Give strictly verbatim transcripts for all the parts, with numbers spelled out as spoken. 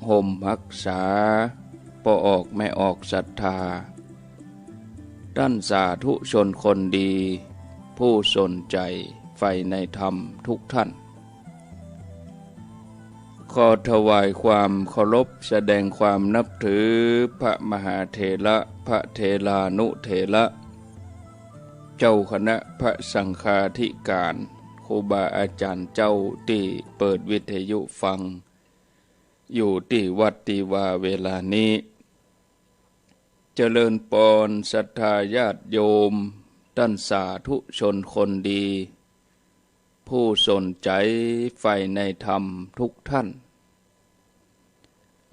ห่มฮักษาป้อออกแม่ออกศรัทธา ต้านสาธุชนคนดี ผู้สนใจ๋ใฝ่ในธรรมทุกท่าน ขอถวายความเคารพแสดงความนับถือพระมหาเถระ พระเถรานุเถระ เจ้าคณะพระสังฆาธิการ ครูบาอาจ๋ารย์เจ้าตี้เปิดวิทยุฟัง อยู่ตี้วัดตี้วาเวลานี้ เจริญปอนศรัทธาญาติโยม ต้านสาธุชนคนดี ผู้สนใจ๋ใฝ่ในธรรมทุกท่าน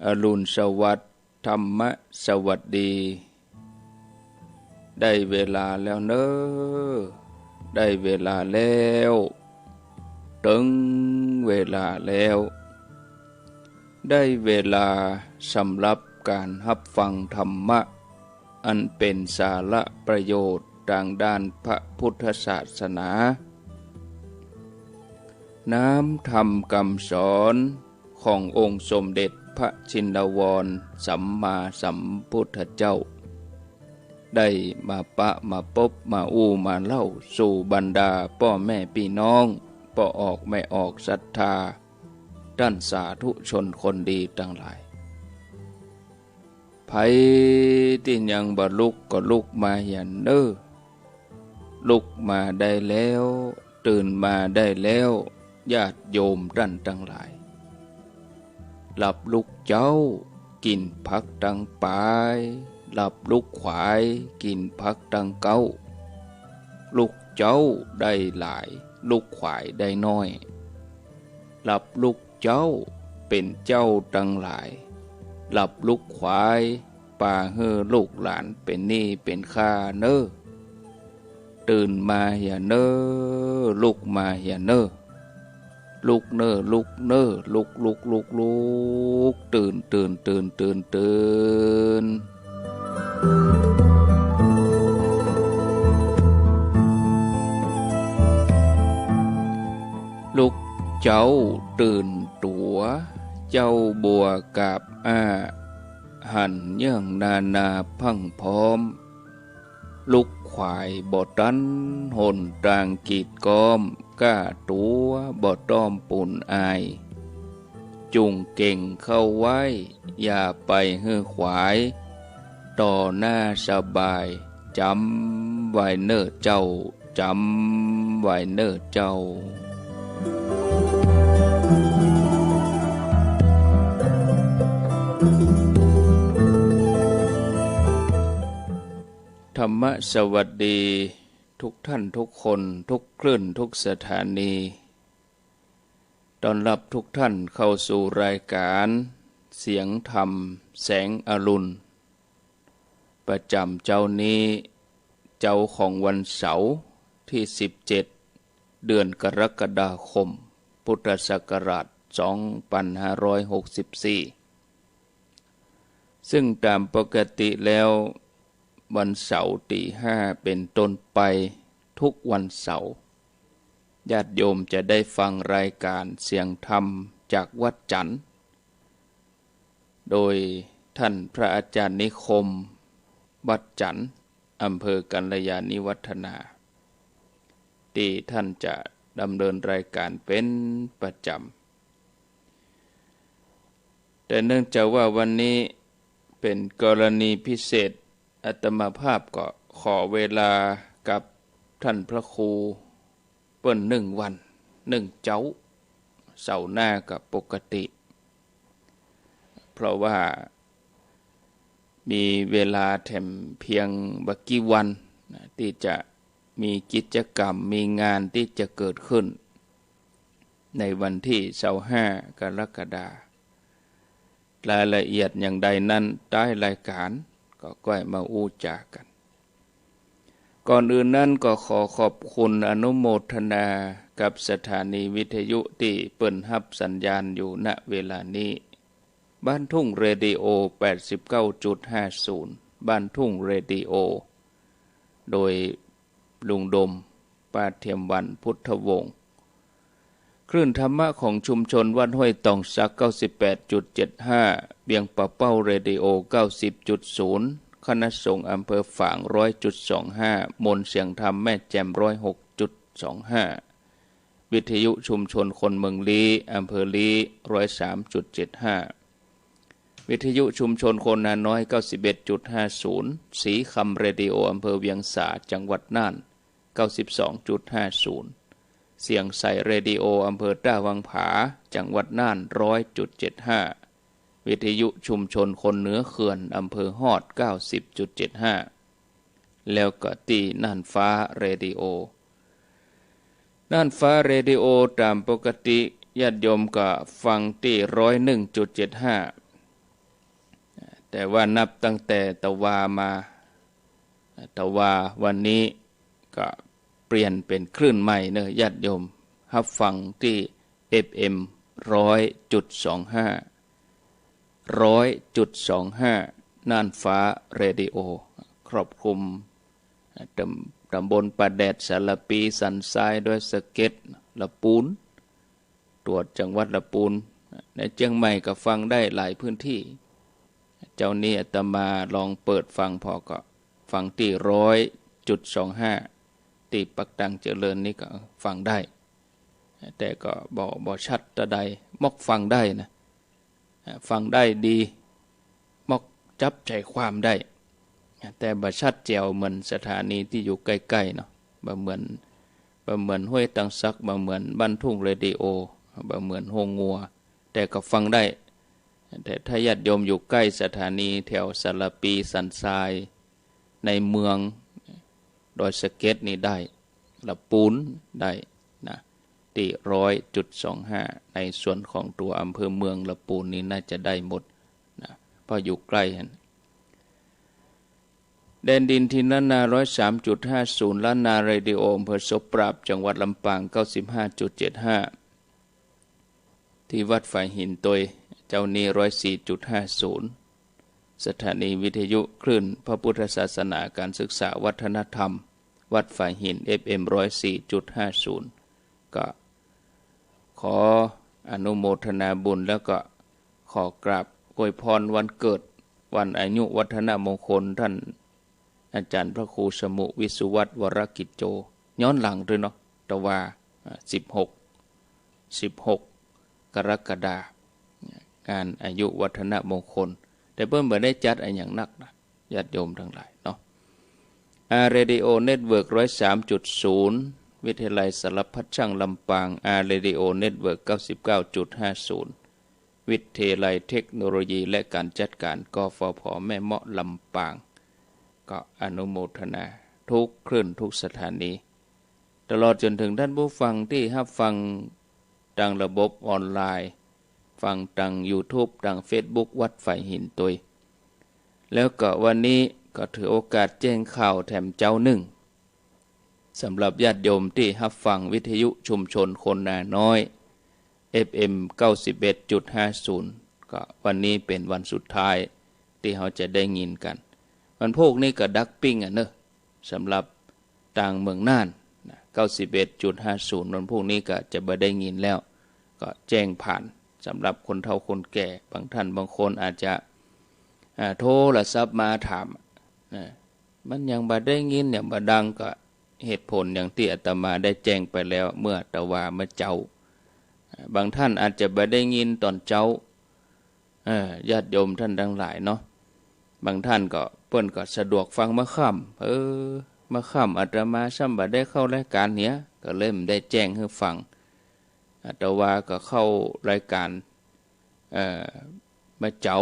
อรุณสวัสดิ์ ธรรมะสวัสดี ได้เวลาแล้วเน้อ ได้เวลาแล้ว เถิงเวลาแล้ว ได้เวลาสำหรับก๋านฮับฟังธรรมะ อันเป๋นสาระประโยชน์ตางด้านพระพุทธศาสนา น้ำธรรมกำสอนขององค์สมเด็จพระชินวรสัมมาสัมพุทธเจ้า ได้มาปะมาปบมาอู้มาเล่าสู่บรรดาป้อแม่ปี้น้อง ป้อออกแม่ออกศรัทธา ต้านสาธุชนคนดีตังหลาย ใผตี้ยังบ่ลุกก็ลุกมาเหียเน้อ ลุกมาได้แล้ว ตื่นมาได้แล้ว ญาติโยมต้านตังหลาย หลับลุกเจ๊า กิ๋นผักตังป๋าย หลับลุกขวาย กิ๋นผักตังเก๊า ลุกเจ๊าได้หลาย ลุกขวายได้น้อย หลับลุกเจ๊าเป๋นเจ้าตังหลาย หลับลุกขวาย ปาหื้อลูกหลานเป๋นหนี้เป๋นค่าเน้อ ตื่นมาเหียเน้อ ลุกมาเหียเน้อ ลุกเน้อ ลุกเน้อ ลุก ลุก ลุก ลุก ตื่น ตื่น ตื่น ตื่น ตื่น ลุกเจ๊าตื่นตั๋ว เจ้าบัวกาบอ้า หันเยื่องนานาพรั่งพร้อม ลุกขวายบ่ตัน หนตางกีดก๊อม ก้าตั๋วบ่ต้อมปูนอาย จุ่งเก่งเข้าไว้ อย่าไปหื้อขวาย ต่อหน้าสบาย จ๋ำไว้เน้อเจ้า จ๋ำไว้เน้อเจ้า ธรรมะสวัสดีทุกท่านทุกคน ทุกคลื่น ทุกสถานี ต้อนรับทุกท่านเข้าสู่รายการเสียงธรรมแสงอรุณ ประจ๋ำเจ๊านี้ เจ๊าของวันเสาร์ตี้สิบเจ็ด เดือนกรกฎาคม พุทธศักราชสองปันห้าร้อยหกสิบสี่ ซึ่งต๋ามปกติแล้ว วันเสาร์ตี๋ห้าเป๋นต้นไป ทุกวันเสาร์ ญาติโยมจะได้ฟังรายการเสียงธรรมจากวัดจันทน์ โดยท่านพระอาจารย์นิคม วัดจันทน์ อำเภอกัลยาณิวัฒนา ตี้ท่านจะดำเนินรายการเป๋นประจ๋ำ แต่เนื่องจากว่าวันนี้เป๋นกรณีพิเศษ อาตมาภาพก็ขอเวลากับท่านพระครูเปิ้นหนึ่งวัน หนึ่งเจ๊า เสาร์หน้าก็ปกติ เพราะว่ามีเวลาแถมเพียงบ่กี่วันนะ ตี้จะมีกิจกรรม มีงานตี้จะเกิดขึ้น ในวันตี้ซาวห้ากรกฎาคม รายละเอียดอย่างใดนั้น ท้ายรายการก็ก้อยมาอู้จ๋ากั๋น ก่อนอื่นนั้นก็ขอขอบคุณอนุโมทนากับสถานีวิทยุตี้เปิ้นฮับสัญญาณอยู่ ณ เวลานี้ บ้านทุ่งเรดิโอ แปดสิบเก้าจุดห้าศูนย์ บ้านทุ่งเรดิโอ โดยลุงดม ป้าเทียมวรรณ พุทธวงศ์ คลื่นธรรมะของชุมชนวัดห้วยตองสัก เก้าสิบแปดจุดเจ็ดห้า เวียงป่าเป้าเรดิโอ เก้าสิบจุดศูนย์ คณะสงฆ์อำเภอฝาง ร้อยจุดสองห้า มนต์เสียงธรรมแม่แจ่ม ร้อยหกจุดสองห้า วิทยุชุมชนคนเมืองลี้ อำเภอลี้ ร้อยสามจุดเจ็ดห้า วิทยุชุมชนคนนาน้อย เก้าสิบเอ็ดจุดห้าศูนย์ สีคำเรดิโอ อำเภอเวียงสา จังหวัดน่าน เก้าสิบสองจุดห้าศูนย์ เสียงใสเรดิโอ อำเภอต้าวังผา จังหวัดน่าน ร้อยจุดเจ็ดห้า วิทยุชุมชนคนเหนือเขื่อน อำเภอฮอด เก้าสิบจุดเจ็ดห้า แล้วก็ตี้น่านฟ้าเรดิโอ น่านฟ้าเรดิโอ ต๋ามปกติญาติโยมก็ฟังตี้ ร้อยหนึ่งจุดเจ็ดห้า แต่ว่านับตั้งแต่ตะวามา ตะวาวันนี้ก็เปลี่ยนเป๋นคลื่นใหม่เนอะ ญาติโยมฮับฟังตี้ เอฟเอ็ม ร้อยจุดสองห้า ร้อยจุดสองห้า น่านฟ้าเรดิโอ ครอบคลุม ตำ- ตำบลป่าแดด สารภี สันทราย ดอยสะเก็ด ละปูน ตรวจจังหวัดละปูน ในเจียงใหม่ก็ฟังได้หลายพื้นที่ เจ้านี้อาตมาลองเปิดฟังผ่อก็ฟังตี้ ร้อยจุดสองห้า ตี้ปักตังเจริญนี่ก็ฟังได้ แต่ก็บ่- บ่ชัดเต้าใด มอกฟังได้นะ อ่า ฟังได้ดี มอกจับใจ๋ความได้ แต่บ่ชัดแจ๋วเหมือนสถานีตี้อยู่ใก้ๆ เนาะ บ่เหมือน บ่เหมือนห้วยตองสัก บ่เหมือนบ้านทุ่งเรดิโอ บ่เหมือนโฮงัว แต่ก็ฟังได้ แต่ถ้าญาติโยมอยู่ใก้สถานีแถวสารภี สันทราย ในเมือง ดอยสะเก็ดนี่ได้ ละปูนได้นะ ตี้ ร้อยจุดสองห้า ในส่วนของตั๋วอำเภอเมืองละปูนนี่น่าจะได้หมดนะ เพราะอยู่ใก้หั้น แดนดินถิ่นล้านนา ร้อยสามจุดห้าศูนย์ ล้านนาเรดิโอ อำเภอโสปราบ จังหวัดลำปาง เก้าสิบห้าจุดเจ็ดห้า ตี้วัดฝายหินตวย เจ้านี้ ร้อยสี่จุดห้าศูนย์ สถานีวิทยุคลื่นพระพุทธศาสนา การศึกษาวัฒนธรรม วัดฝายหิน เอฟเอ็ม ร้อยสี่จุดห้าศูนย์ ก็ขออนุโมทนาบุญ แล้วก็ขอกราบอวยพรวันเกิด วันอายุวัฒนมงคลท่านอาจารย์พระครูสมุห์ วิสุวัฒน์ วรกิจโจ ย้อนหลังตวยเนาะ ตะวา อ่า สิบหก สิบหก กรกฎาคม งานอายุวัฒนมงคล แต่เปิ้นบ่ได้จัดอะหยังนักนะ ญาติโยมตังหลายเนาะ อาร์ เรดิโอ เน็ตเวิร์ก ร้อยสามจุดศูนย์ วิทยาลัยสารพัดช่างลำปาง อาร์ เรดิโอ เน็ตเวิร์ก เก้าสิบเก้าจุดห้าศูนย์ วิทยาลัยเทคโนโลยีและการจัดการ กฟผ แม่เมาะ ลำปาง ก็อนุโมทนาทุกคลื่นทุกสถานี ตลอดจ๋นเถิงต้านผู้ฟังตี้ฮับฟังตางระบบออนไลน์ ฟังตางยูทูบ ตางเฟซบุ๊ก วัดฝายหินตวย แล้วก็วันนี้ก็ถือโอกาสแจ้งข่าวแถมเจ๊านึ่ง สำหรับญาติโยมตี้ฮับฟังวิทยุชุมชนคนนาน้อย เอฟเอ็ม เก้าสิบเอ็ดจุดห้าศูนย์ ก็วันนี้เป๋นวันสุดท้ายตี้เฮาจะได้ยินกั๋น วันพูกนี้ก็ดักปิ้งอะเนอะ สำหรับตางเมืองน่านนะ เก้าสิบเอ็ดจุดห้าศูนย์ วันพูกนี้ก็จะบ่ได้ยินแล้ว ก็แจ้งผ่านสำหรับคนเฒ่าคนแก่ บางท่านบางคนอาจจะ อ่า โทรศัพท์มาถาม อ่า มันหยังบ่ได้ยิน หยังบ่ดัง ก็เหตุผลอย่างตี้อาตมาได้แจ้งไปแล้วเมื่อตะวาเมื่อเจ๊า อ่า บางท่านอาจจะบ่ได้ยินต๋อนเจ๊า เอ่อ ญาติโยมท่านตังหลายเนาะ บางท่านก็ เปิ้นก็สะดวกฟังเมื่อค่ำ เออ เมื่อค่ำอาตมาซ้ำบ่ได้เข้ารายก๋านเหีย ก็เลยบ่ได้แจ้งหื้อฟัง อาตมาก็เข้ารายก๋าน เอ่อ เมื่อเจ๊า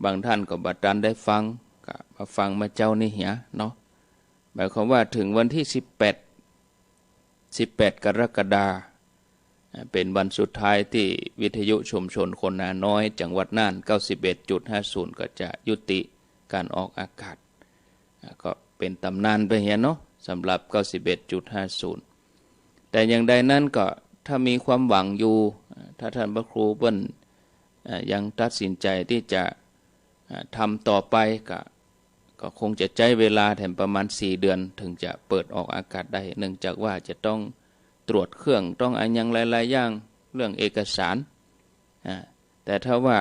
บางท่านก็บ่ตันได้ฟัง ก็มาฟังเมื่อเจ๊านี้เหียเนาะ หมายความว่าเถิงวันตี้สิบแปด สิบแปด กรกฎาคม อ่า เป๋นวันสุดท้ายตี้วิทยุชุมชนคนนาน้อย จังหวัดน่าน เก้าสิบเอ็ดจุดห้าศูนย์ ก็จะยุติก๋านออกอากาศ อ่า ก็เป๋นต๋ำนานไปเหียเนาะ สำหรับ เก้าสิบเอ็ดจุดห้าศูนย์ แต่อย่างใดนั้นก็ถ้ามีความหวังอยู่ อ่า ถ้าท่านพระครูเปิ้น อ่า ยังตัดสินใจ๋ตี้จะ อ่า ทำต่อไปก็ ก็คงจะใจ๊เวลาแถมประมาณสี่เดือน เถิงจะเปิดออกอากาศได้ เนื่องจากว่าจะต้อง ตรวจเครื่อง ต้องอะหยังหลายๆ อย่าง เรื่องเอกสาร อ่า แต่ถ้าว่า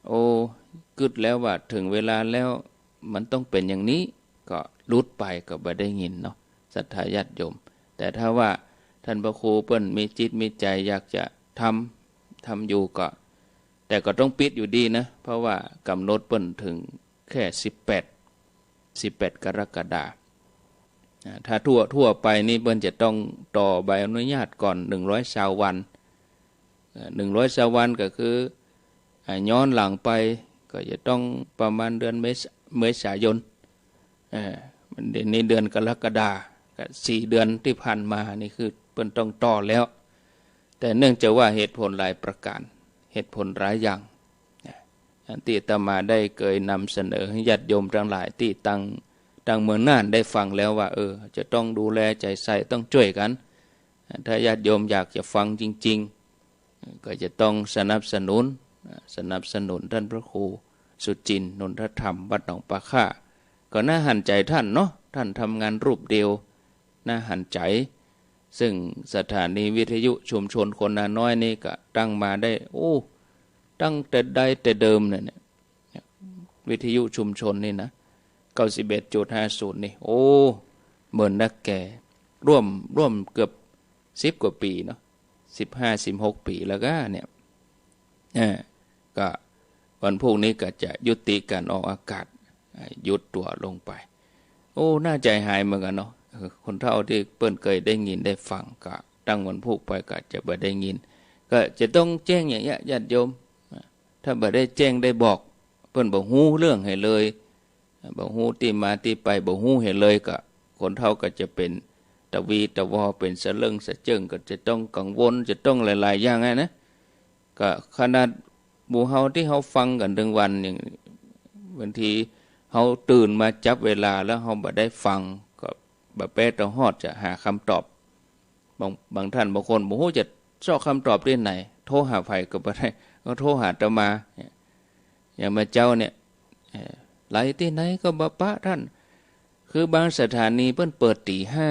โอ้ กึ๊ดแล้วว่าเถิงเวลาแล้ว มันต้องเป๋นอย่างนี้ ก็หลุดไป ก็บ่ได้ยินเนาะ ศรัทธาญาติโยม แต่ถ้าว่าท่านพระครูเปิ้นมีจิตมีใจ๋อยากจะทำ ทำอยู่ก็ แต่ก็ต้องปิดอยู่ดีนะ เพราะว่ากำหนดเปิ้นเถิงแค่สิบแปด สิบแปด กรกฎาคม อ่า ถ้าทั่ว ทั่วไปนี่เปิ้นจะต้องต่อใบอนุญาตก่อน หนึ่งร้อยซาววัน เอ่อ หนึ่งร้อยซาววันก็คือ อ่า ย้อนหลังไปก็จะต้องประมาณเดือนเมษ- เมษายน เอ่อ มันเดี๋ยวนี้เดือนกรกฎาคม ก็สี่เดือนตี้ผ่านมานี่คือเปิ้นต้องต่อแล้ว แต่เนื่องจากว่าเหตุผลหลายประการ เหตุผลหลายอย่าง นะ อันตี้อาตมาได้เกยนำเสนอหื้อญาติโยมตังหลายตี้ตัง ตังเมืองน่านได้ฟังแล้วว่า เออ จะต้องดูแลใจ๋ใส่ ต้องจ้วยกั๋น ถ้าญาติโยมอยากจะฟังจริงๆ ก็จะต้องสนับสนุน สนับสนุนต้านพระครูสุจินต์ นนทธรรม วัดหนองปลาข้า ก็น่าหันใจ๋ต้านเนาะ ต้านทำงานรูปเดียว น่าหันใจ๋ ซึ่งสถานีวิทยุชุมชนคนนาน้อยนี่ก็ตั้งมาได้ โอ้ ตั้งแต่ใดแต่เดิมเนี่ย วิทยุชุมชนนี่นะ เก้าสิบเอ็ดจุดห้าศูนย์ นี่ โอ้ เมินนักแก่ ร่วม ร่วมเกือบสิบกว่าปี๋เนาะ สิบห้า สิบหกปี๋แล้วก้าเนี่ย เออ ก็วันพูกนี้ก็จะยุติก๋านออกอากาศ อ่า หยุดตั๋วลงไป โอ้ น่าใจ๋หายเหมือนกั๋นเนาะ เออ คนเฒ่าตี้เปิ้นเกยได้ยินได้ฟัง ก็ตั้งวันพูกไปก็จะบ่ได้ยิน ก็จะต้องแจ้งอย่างเงี้ย ญาติโยม ถ้าบ่ได้แจ้งได้บอก เปิ้นบ่ฮู้เรื่องหื้อเลย บ่ฮู้ตี้มาตี้ไป บ่ฮู้หื้อเลย ก็คนเฒ่าก็จะเป๋นตะวีตะวอ เป๋นสะเลิ่งสะเจิ่ง ก็จะต้องกังวล จะต้องหลายๆ อย่างอะนะ ก็ขนาดหมู่เฮาตี้เฮาฟังกั๋นตึงวัน อย่างบางทีเฮาตื่นมาจับเวลาแล้วเฮาบ่ได้ฟัง ก็บ่แป๊ตะฮอดจะหากำตอบ บาง บางต้านบางคนบ่ฮู้จะเซาะกำตอบตี้ไหน โทรหาใผก็บ่ได้ ก็โทรหาอาตมา อย่างแม่เจ้าเนี่ย เอ่อ ไหลตี้ไหนก็บ่ปะต้าน คือบางสถานีเปิ้นเปิดตี๋ห้า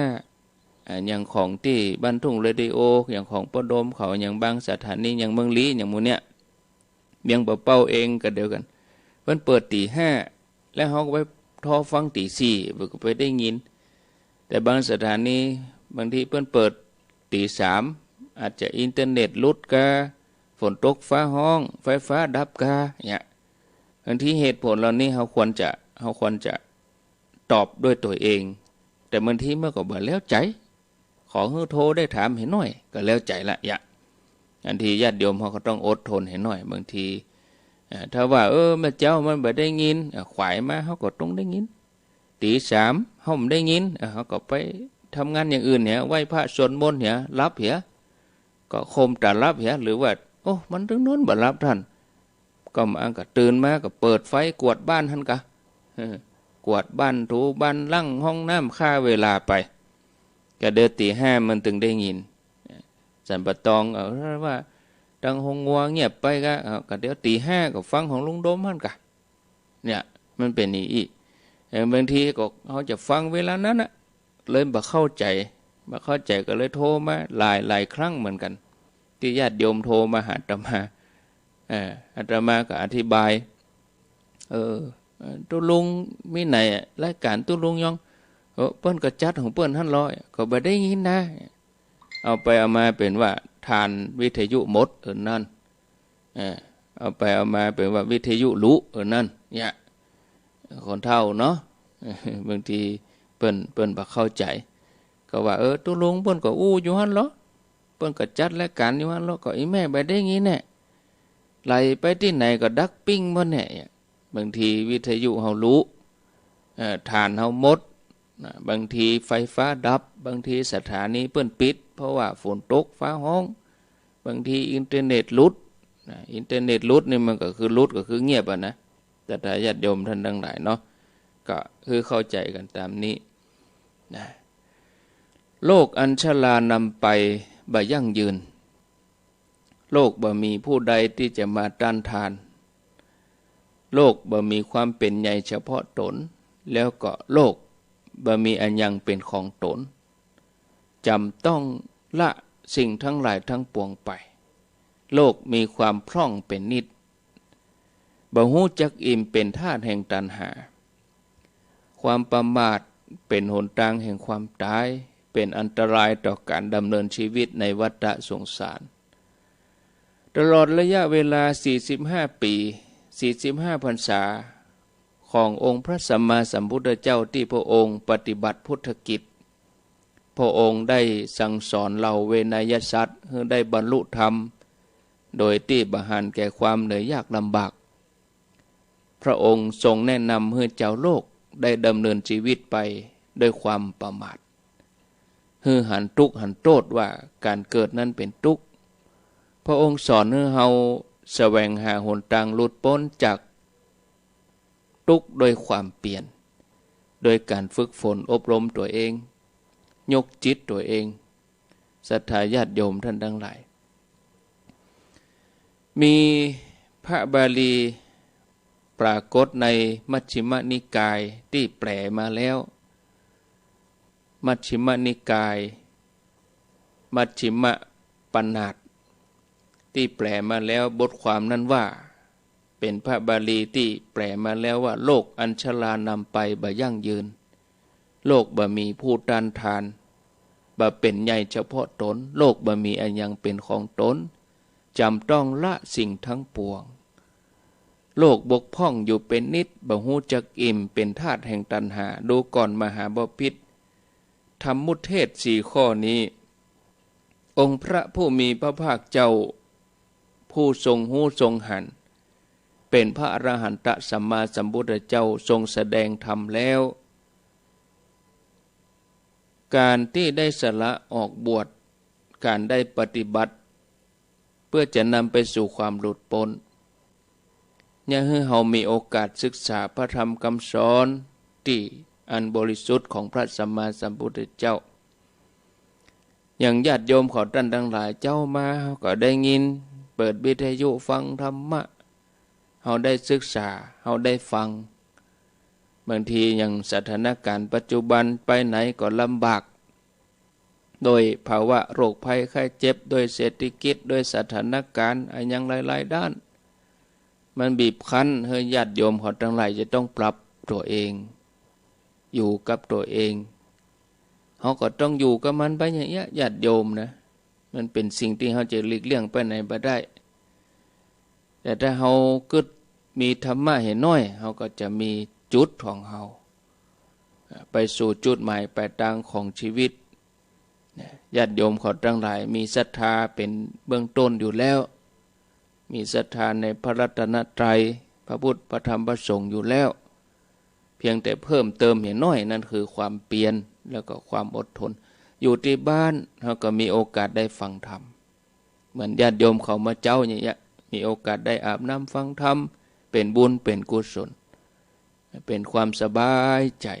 อ่า อย่างของตี้บ้านทุ่งเรดิโอ อย่างของป้อโดมเขา อย่างบางสถานี อย่างเมืองลี้ อย่างหมู่เนี่ย เวียงป่าเป้าเองก็เดียวกั๋น เปิ้นเปิดตี๋ห้า แล้วเฮาก็ไปทอฟังตี๋สี่ เปิ้นก็ไปได้ยิน แต่บางสถานีบางทีเปิ้นเปิดตี๋สาม อาจจะอินเทอร์เน็ตหลุดกา ฝนตกฟ้าฮ้อง ไฟฟ้าดับกา เนี่ย บางทีเหตุผลเหล่านี้เฮาควรจะ เฮาควรจะตอบด้วยตั๋วเอง แต่บางทีมันก็บ่แล้วใจ๋ ขอหื้อโทรได้ถามหื้อหน้อยก็แล้วใจ๋ละยะ อันตี้ญาติโยมเฮาก็ต้องอดทนหื้อหน้อย บางที เอ่อ ถ้าว่า เออ แม่เจ้ามันบ่ได้ยิน เอ่อ ขวายมาเฮาก็ต้องได้ยิน ตี๋สามเฮาบ่ได้ยิน เอ่อ เฮาก็ไปทำงานอย่างอื่นเหีย ไหว้พระสวดมนต์เหีย หลับเหีย ก็คมต๋าหลับเหีย หรือว่า โอ้ มันตึงนอนบ่หลับต้าน ก็มันก็ตื่นมาก็เปิดไฟกวาดบ้านหั้นกา เออ กวาดบ้านถูบ้านล้างห้องน้ำฆ่าเวลาไป ก็เดี๋ยวตี๋ห้ามันตึงได้ยิน สันป่าตอง เออ ว่าตังโฮงงัวเงียบไปกา เออ ก็เดี๋ยวตี๋ห้าก็ฟังของลุงโดมหั้นกา เนี่ย มันเป๋นอย่างอี้ เออ บางทีก็เฮาจะฟังเวลานั้นน่ะ เลยบ่เข้าใจ๋ บ่เข้าใจ๋ก็เลยโทรมาหลายๆ ครั้งเหมือนกั๋น ตี้ญาติโยมโทรมาหาอาตมา เอ่อ อาตมาก็อธิบาย เออ เอ่อ ตุ๊ลุงมีไหนอะ รายก๋านตุ๊ลุงยอง เออ เปิ้นก็จัดของเปิ้นหั้นลอ ก็บ่ได้ยินนะ เอาไปเอามาเป๋นว่าทานวิทยุหมด เออ นั่น เออ เอาไปเอามาเป๋นว่าวิทยุหลุ เออ นั่น เนี่ย คนเฒ่าเนาะ บางทีเปิ้น เปิ้นบ่เข้าใจ๋ ก็ว่า เออ ตุ๊ลุงเปิ้นก็อู้อยู่หั้นลอ เปิ้นก็จัดรายก๋านอยู่หั้นลอ ก็อี่แม่บ่ได้ยินแหละ ไหลไปตี้ไหนก็ดักปิ้งหมดแหละ บางทีวิทยุเฮาหลุ เอ่อ ถ่านเฮาหมด นะ บางทีไฟฟ้าดับ บางทีสถานีเปิ้นปิด เพราะว่าฝนตกฟ้าฮ้อง บางทีอินเทอร์เน็ตหลุด นะ อินเทอร์เน็ตหลุดนี่มันก็คือหลุด ก็คือเงียบอะนะ ศรัทธาญาติโยมต้านตังหลายเนาะ ก็คือเข้าใจ๋กั๋นต๋ามนี้ นะ โรคอันชรานำไปบ่ยั่งยืน โรคบ่มีผู้ใดตี้จะมาต้านทาน โรคบ่มีความเป๋นใหญ่เฉพาะต๋น แล้วก็โรคบ่มีอะหยังเป๋นของต๋น จ๋ำต้อง ละสิ่งทั้งหลายทั้งปวงไป โลกมีความพร่องเป๋นนิจ บ่ฮู้จักอิ่ม เป๋นทาสแห่งตัณหา ความประมาทเป๋นหนตางแห่งความต๋าย เป๋นอันตรายต่อก๋านดำเนินชีวิตในวัฏฏะสงสาร ตลอดระยะเวลาสี่สิบห้าปี๋ สี่สิบห้าพรรษา ขององค์พระสัมมาสัมพุทธเจ้าตี้พระองค์ปฏิบัติพุทธกิจ พระองค์ได้สั่งสอนเหล่าเวนยสัตว์หื้อได้บรรลุธรรม โดยตี้บ่หันแก่ความเหนื่อยยากลำบาก พระองค์ทรงแนะนำหื้อจาวโลกได้ดำเนินชีวิตไปด้วยความประมาท หื้อหันตุ๊กข์หันโต้ษว่าก๋านเกิดนั้นเป๋นตุ๊กข์ พระองค์สอนหื้อเฮาแสวงหาหนตางหลุดป๊นจากตุ๊กข์ด้วยความเปียร โดยก๋านฝึกฝนอบรมตั๋วเอง ยกจิตตั๋วเอง ศรัทธาญาติโยมท่านตังหลาย มีพระบาลีปรากฏในมัชฌิมนิกายตี้แปลมาแล้ว มัชฌิมนิกาย มัชฌิมปนาต ตี้แปลมาแล้ว บทความนั้นว่า เป๋นพระบาลีตี้แปลมาแล้วว่า โลกอันชรานำไปบ่ยั่งยืน โลกบ่มีผู้ต้านทาน บ่เป๋นใหญ่เฉพาะต๋น โลกบ่มีอะหยังเป๋นของต๋น จ๋ำต้องละสิ่งทั้งปวง โลกบกพร่องอยู่เป๋นนิจ บ่ฮู้จักอิ่ม เป๋นทาสแห่งตัณหา ดูก่อนมหาบพิตร ธรรมุเทศสี่ข้อนี้ องค์พระผู้มีพระภาคเจ้า ผู้ทรงฮู้ทรงหัน เป๋นพระอรหันตสัมมาสัมพุทธเจ้า ทรงแสดงธรรมแล้ว ก๋านตี้ได้สละออกบวช ก๋านได้ปฏิบัติ เปื้อจะนำไปสู่ความหลุดป๊น เยียะหื้อเฮามีโอกาสศึกษาพระธรรมกำสอนตี้อันบริสุทธิ์ของพระสัมมาสัมพุทธเจ้า อย่างญาติโยมเขาต้านตังหลาย เจ๊ามาเฮาก็ได้ยิน เปิดวิทยุฟังธรรมะ เฮาได้ศึกษา เฮาได้ฟัง บางทีอย่างสถานการณ์ปัจจุบันไปไหนก็ลำบาก โดยภาวะโรคภัยไข้เจ็บ โดยเศรษฐกิจ โดยสถานการณ์อะหยังหลายๆ ด้าน มันบีบคั้นหื้อญาติโยมเขาตังหลายจะต้องปรับตั๋วเอง อยู่กับตั๋วเอง เฮาก็ต้องอยู่กับมันไปอย่างเงี้ย ญาติโยมนะ มันเป๋นสิ่งตี้เฮาจะหลีกเลี่ยงไปไหนบ่ได้ แต่ถ้าเฮากึ๊ดมีธรรมะเหียน้อย เฮาก็จะมีจุดของเฮา ไปสู่จุดหมายปลายตางของชีวิต ญาติโยมเขาตังหลายมีศรัทธาเป๋นเบื้องต้นอยู่แล้ว มีศรัทธาในพระรัตนตรัย พระพุทธ พระธรรม พระสงฆ์อยู่แล้ว เพียงแต่เพิ่มเติมเหียน้อย นั่นคือความเปียร แล้วก็ความอดทน อยู่ตี้บ้านเฮาก็มีโอกาสได้ฟังธรรม เหมือนญาติโยมเขามาเจ๊าอย่างเงี้ย มีโอกาสได้อาบน้ำฟังธรรม เป๋นบุญเป๋นกุศล เป๋นความสบายใจ๋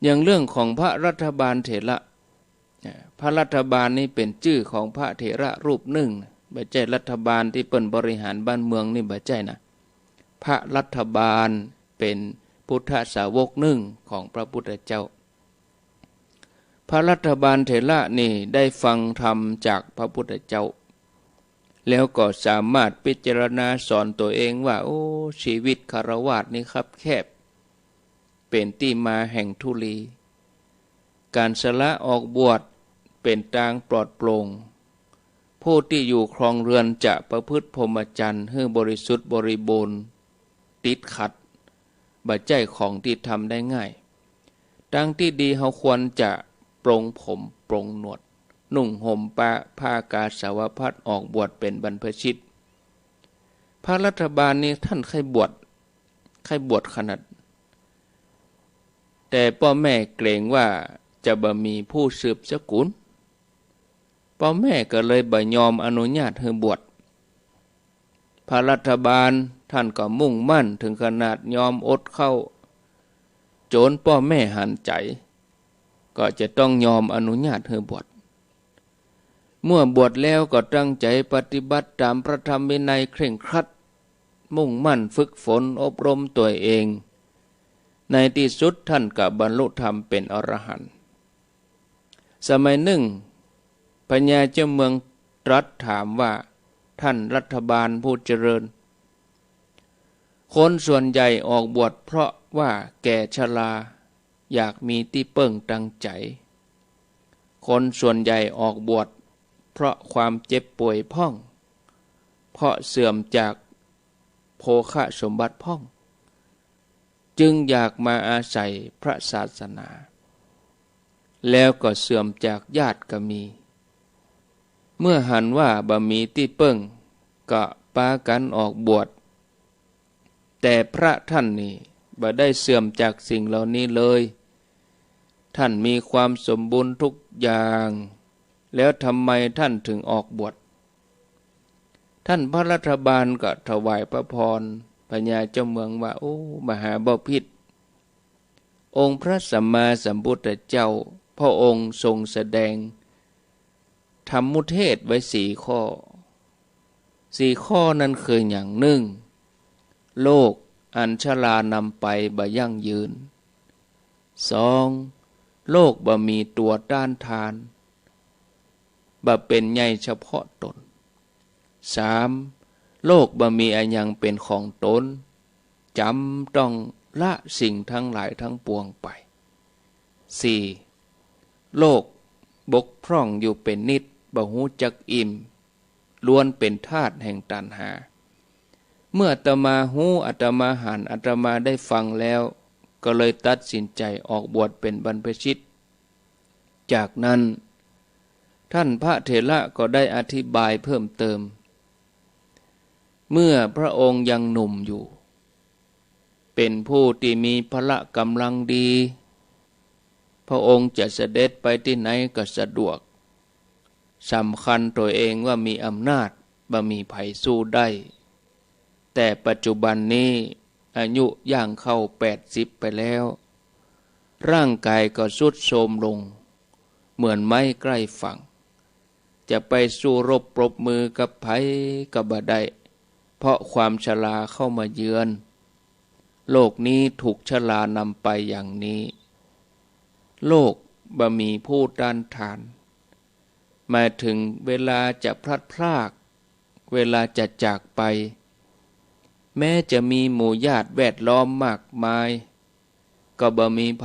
อย่างเรื่องของพระรัฐบาลเถระ อ่า พระรัฐบาลนี้เป๋นจื้อของพระเถระรูปนึ่งนะ บ่ใจ้รัฐบาลตี้เปิ้นบริหารบ้านเมืองนี่บ่ใจ้นะ พระรัฐบาลเป๋นพุทธสาวกนึ่งของพระพุทธเจ้า พระรัฐบาลเถระนี่ได้ฟังธรรมจากพระพุทธเจ้า แล้วก็สามารถพิจารณาสอนตั๋วเองว่า โอ้ ชีวิตฆราวาสนี่คับแคบ เป๋นตี้มาแห่งทุลี ก๋านสละออกบวชเป๋นตางปลอดโปร่ง ผู้ตี้อยู่ครองเรือนจะประพฤติพรหมจรรย์หื้อบริสุทธิ์บริบูรณ์ ติดขัด บ่ใจ้ของตี้ทำได้ง่าย ตางตี้ดีเฮาควรจะปลงผมปลงหนวด นุ่งห่มปะผ้ากาสาวพัสตร์ ออกบวชเป๋นบรรพชิต พระรัฐบาลนี้ท่านใค่บวช ใค่บวชขนาด แต่ป้อแม่เกรงว่าจะบ่มีผู้สืบสกุล ป้อแม่ก็เลยบ่ยอมอนุญาตหื้อบวช พระรัฐบาลท่านก็มุ่งมั่นเถิงขนาดยอมอดข้าว จ๋นป้อแม่หันใจ๋ ก็จะต้องยอมอนุญาตหื้อบวช เมื่อบวชแล้วก็ตั้งใจ๋ปฏิบัติต๋ามพระธรรมวินัยเคร่งครัด มุ่งมั่นฝึกฝนอบรมตั๋วเอง ในตี้สุดท่านก็บรรลุธรรมเป๋นอรหันต์ สมัยนึ่ง พญาเจ้าเมืองตรัสถามว่า ท่านรัฐบาลผู้เจริญ คนส่วนใหญ่ออกบวชเพราะว่าแก่ชรา อยากมีตี้เปิ้งตังใจ๋ คนส่วนใหญ่ออกบวชเพราะความเจ็บป่วยพ่อง เพราะเสื่อมจากโภคสมบัติพ่อง จึงอยากมาอาศัยพระศาสนา แล้วก็เสื่อมจากญาติก็มี เมื่อหันว่าบ่มีตี้เปิ้ง ก็ปากั๋นออกบวช แต่พระท่านนี่บ่ได้เสื่อมจากสิ่งเหล่านี้เลย ท่านมีความสมบูรณ์ทุกอย่าง แล้วทำไมท่านถึงออกบวช ท่านพระรัฐบาลก็ถวายพระพร พญาเจ้าเมืองว่า โอ้ มหาบพิตร องค์พระสัมมาสัมพุทธเจ้า พระองค์ทรงแสดงธรรมุเทศน์ไว้สี่ข้อ สี่ข้อนั้นคือ อย่างหนึ่ง โรคอันชรานำไปบ่ยั่งยืน สอง โรคบ่มีตั๋วต้านทาน บ่เป๋นใหญ่เฉพาะต๋น สาม โรคบ่มีอะหยังเป๋นของต๋น จ๋ำต้องละสิ่งทั้งหลายทั้งปวงไป สี่ โรคบกพร่องอยู่เป๋นนิด บ่ฮู้จักอิ่ม ล้วนเป๋นธาตุแห่งตัณหา เมื่ออาตมาฮู้ อาตมาหัน อาตมาได้ฟังแล้ว ก็เลยตัดสินใจ๋ออกบวชเป๋นบรรพชิต จากนั้นท่านพระเถระก็ได้อธิบายเพิ่มเติม เมื่อพระองค์ยังหนุ่มอยู่ เป๋นผู้ตี้มีพละก๋ำลังดี พระองค์จะเสด็จไปตี้ไหนก็สะดวก สำคัญตั๋วเองว่ามีอำนาจ บ่มีใผสู้ได้ แต่ปัจจุบันนี้อายุย่างเข้าแปดสิบไปแล้ว ร่างกายก็ทรุดโทรมลง เหมือนไม้ใกล้ฝั่ง จะไปสู้รบปรบมือกับใผก็บ่ได้ เพราะความชราเข้ามาเยือน โรคนี้ถูกชรานำไปอย่างนี้ โรคบ่มีผู้ต้านทาน หมายถึงเวลาจะพลัดพราก เวลาจะจากไป แม้จะมีหมู่ญาติแวดล้อมมากมาย ก็บ่มีใผ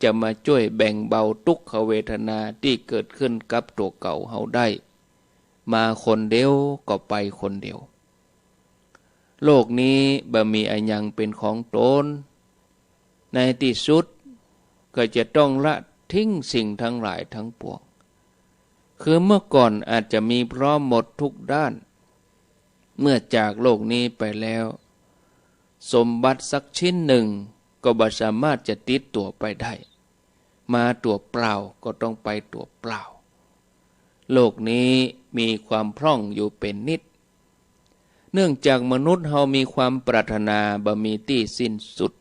จะมาจ้วยแบ่งเบาตุ๊กขเวทนาตี้เกิดขึ้นกับตั๋วเก่าเฮาได้ มาคนเดียวก็ไปคนเดียว โรคนี้บ่มีอะหยังเป๋นของต๋น ในตี้สุดก็จะต้องละทิ้งสิ่งทั้งหลายทั้งปวง คือเมื่อก่อนอาจจะมีพร้อมหมดทุกด้าน เมื่อจากโลกนี้ไปแล้ว สมบัติสักชิ้นหนึ่งก็บ่สามารถจะติดตั๋วไปได้ มาตั๋วเปล่าก็ต้องไปตั๋วเปล่า โลกนี้มีความพร่องอยู่เป๋นนิด เนื่องจากมนุษย์เฮามีความปรารถนาบ่มีตี้สิ้นสุด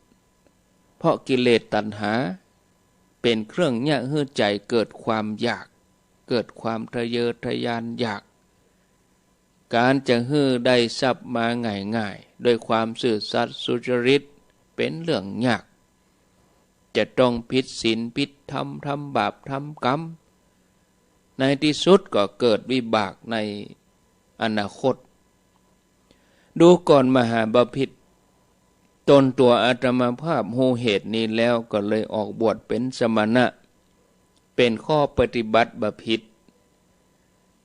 เพราะกิเลสตัณหาเป๋นเครื่องเยียะหื้อใจ๋เกิดความอยาก เกิดความทะเยอทะยานอยาก ก๋านจะหื้อได้ทรัพย์มาง่ายๆ ด้วยความซื่อสัตย์สุจริตเป๋นเรื่องยาก จะต้องผิดศีลผิดธรรม ทำบาปทำกรรม ในตี้สุดก็เกิดวิบากในอนาคต ดูก่อนมหาบพิตร ตนตั๋วอาตมาภาพฮู้เหตุนี้แล้วก็เลยออกบวชเป๋นสมณะ เป๋นข้อปฏิบัติบ่ผิด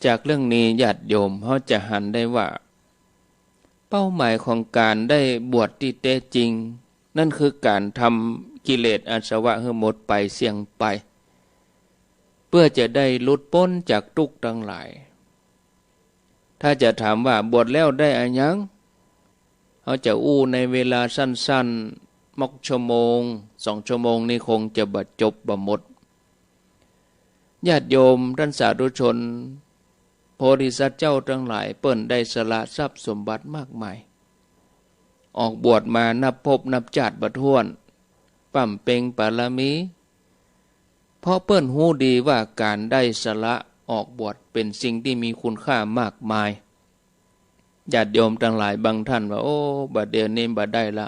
จากเรื่องนี้ญาติโยมเฮาจะหันได้ว่า เป้าหมายของก๋านได้บวชตี้แต๊จริง นั่นคือก๋านทำกิเลสอาสวะหื้อหมดไปเสี้ยงไป เปื้อจะได้หลุดป๊นจากตุ๊กข์ตังหลาย ถ้าจะถามว่าบวชแล้วได้อะหยัง เฮาจะอู้ในเวลาสั้นๆ มอกชั่วโมง สองชั่วโมงนี้คงจะบ่จบบ่หมด ญาติโยมต้านสาธุชน โพธิสัตว์เจ้าตังหลายเปิ้นได้สละทรัพย์สมบัติมากมาย ออกบวชมานับภพนับจาติบ่ถ้วน บำเพ็ญบารมี เพราะเปิ้นฮู้ดีว่าก๋านได้สละออกบวชเป๋นสิ่งตี้มีคุณค่ามากมาย ญาติโยมตังหลายบางท่านว่า โอ้ บ่าเดี่ยวนี้บ่ได้ละ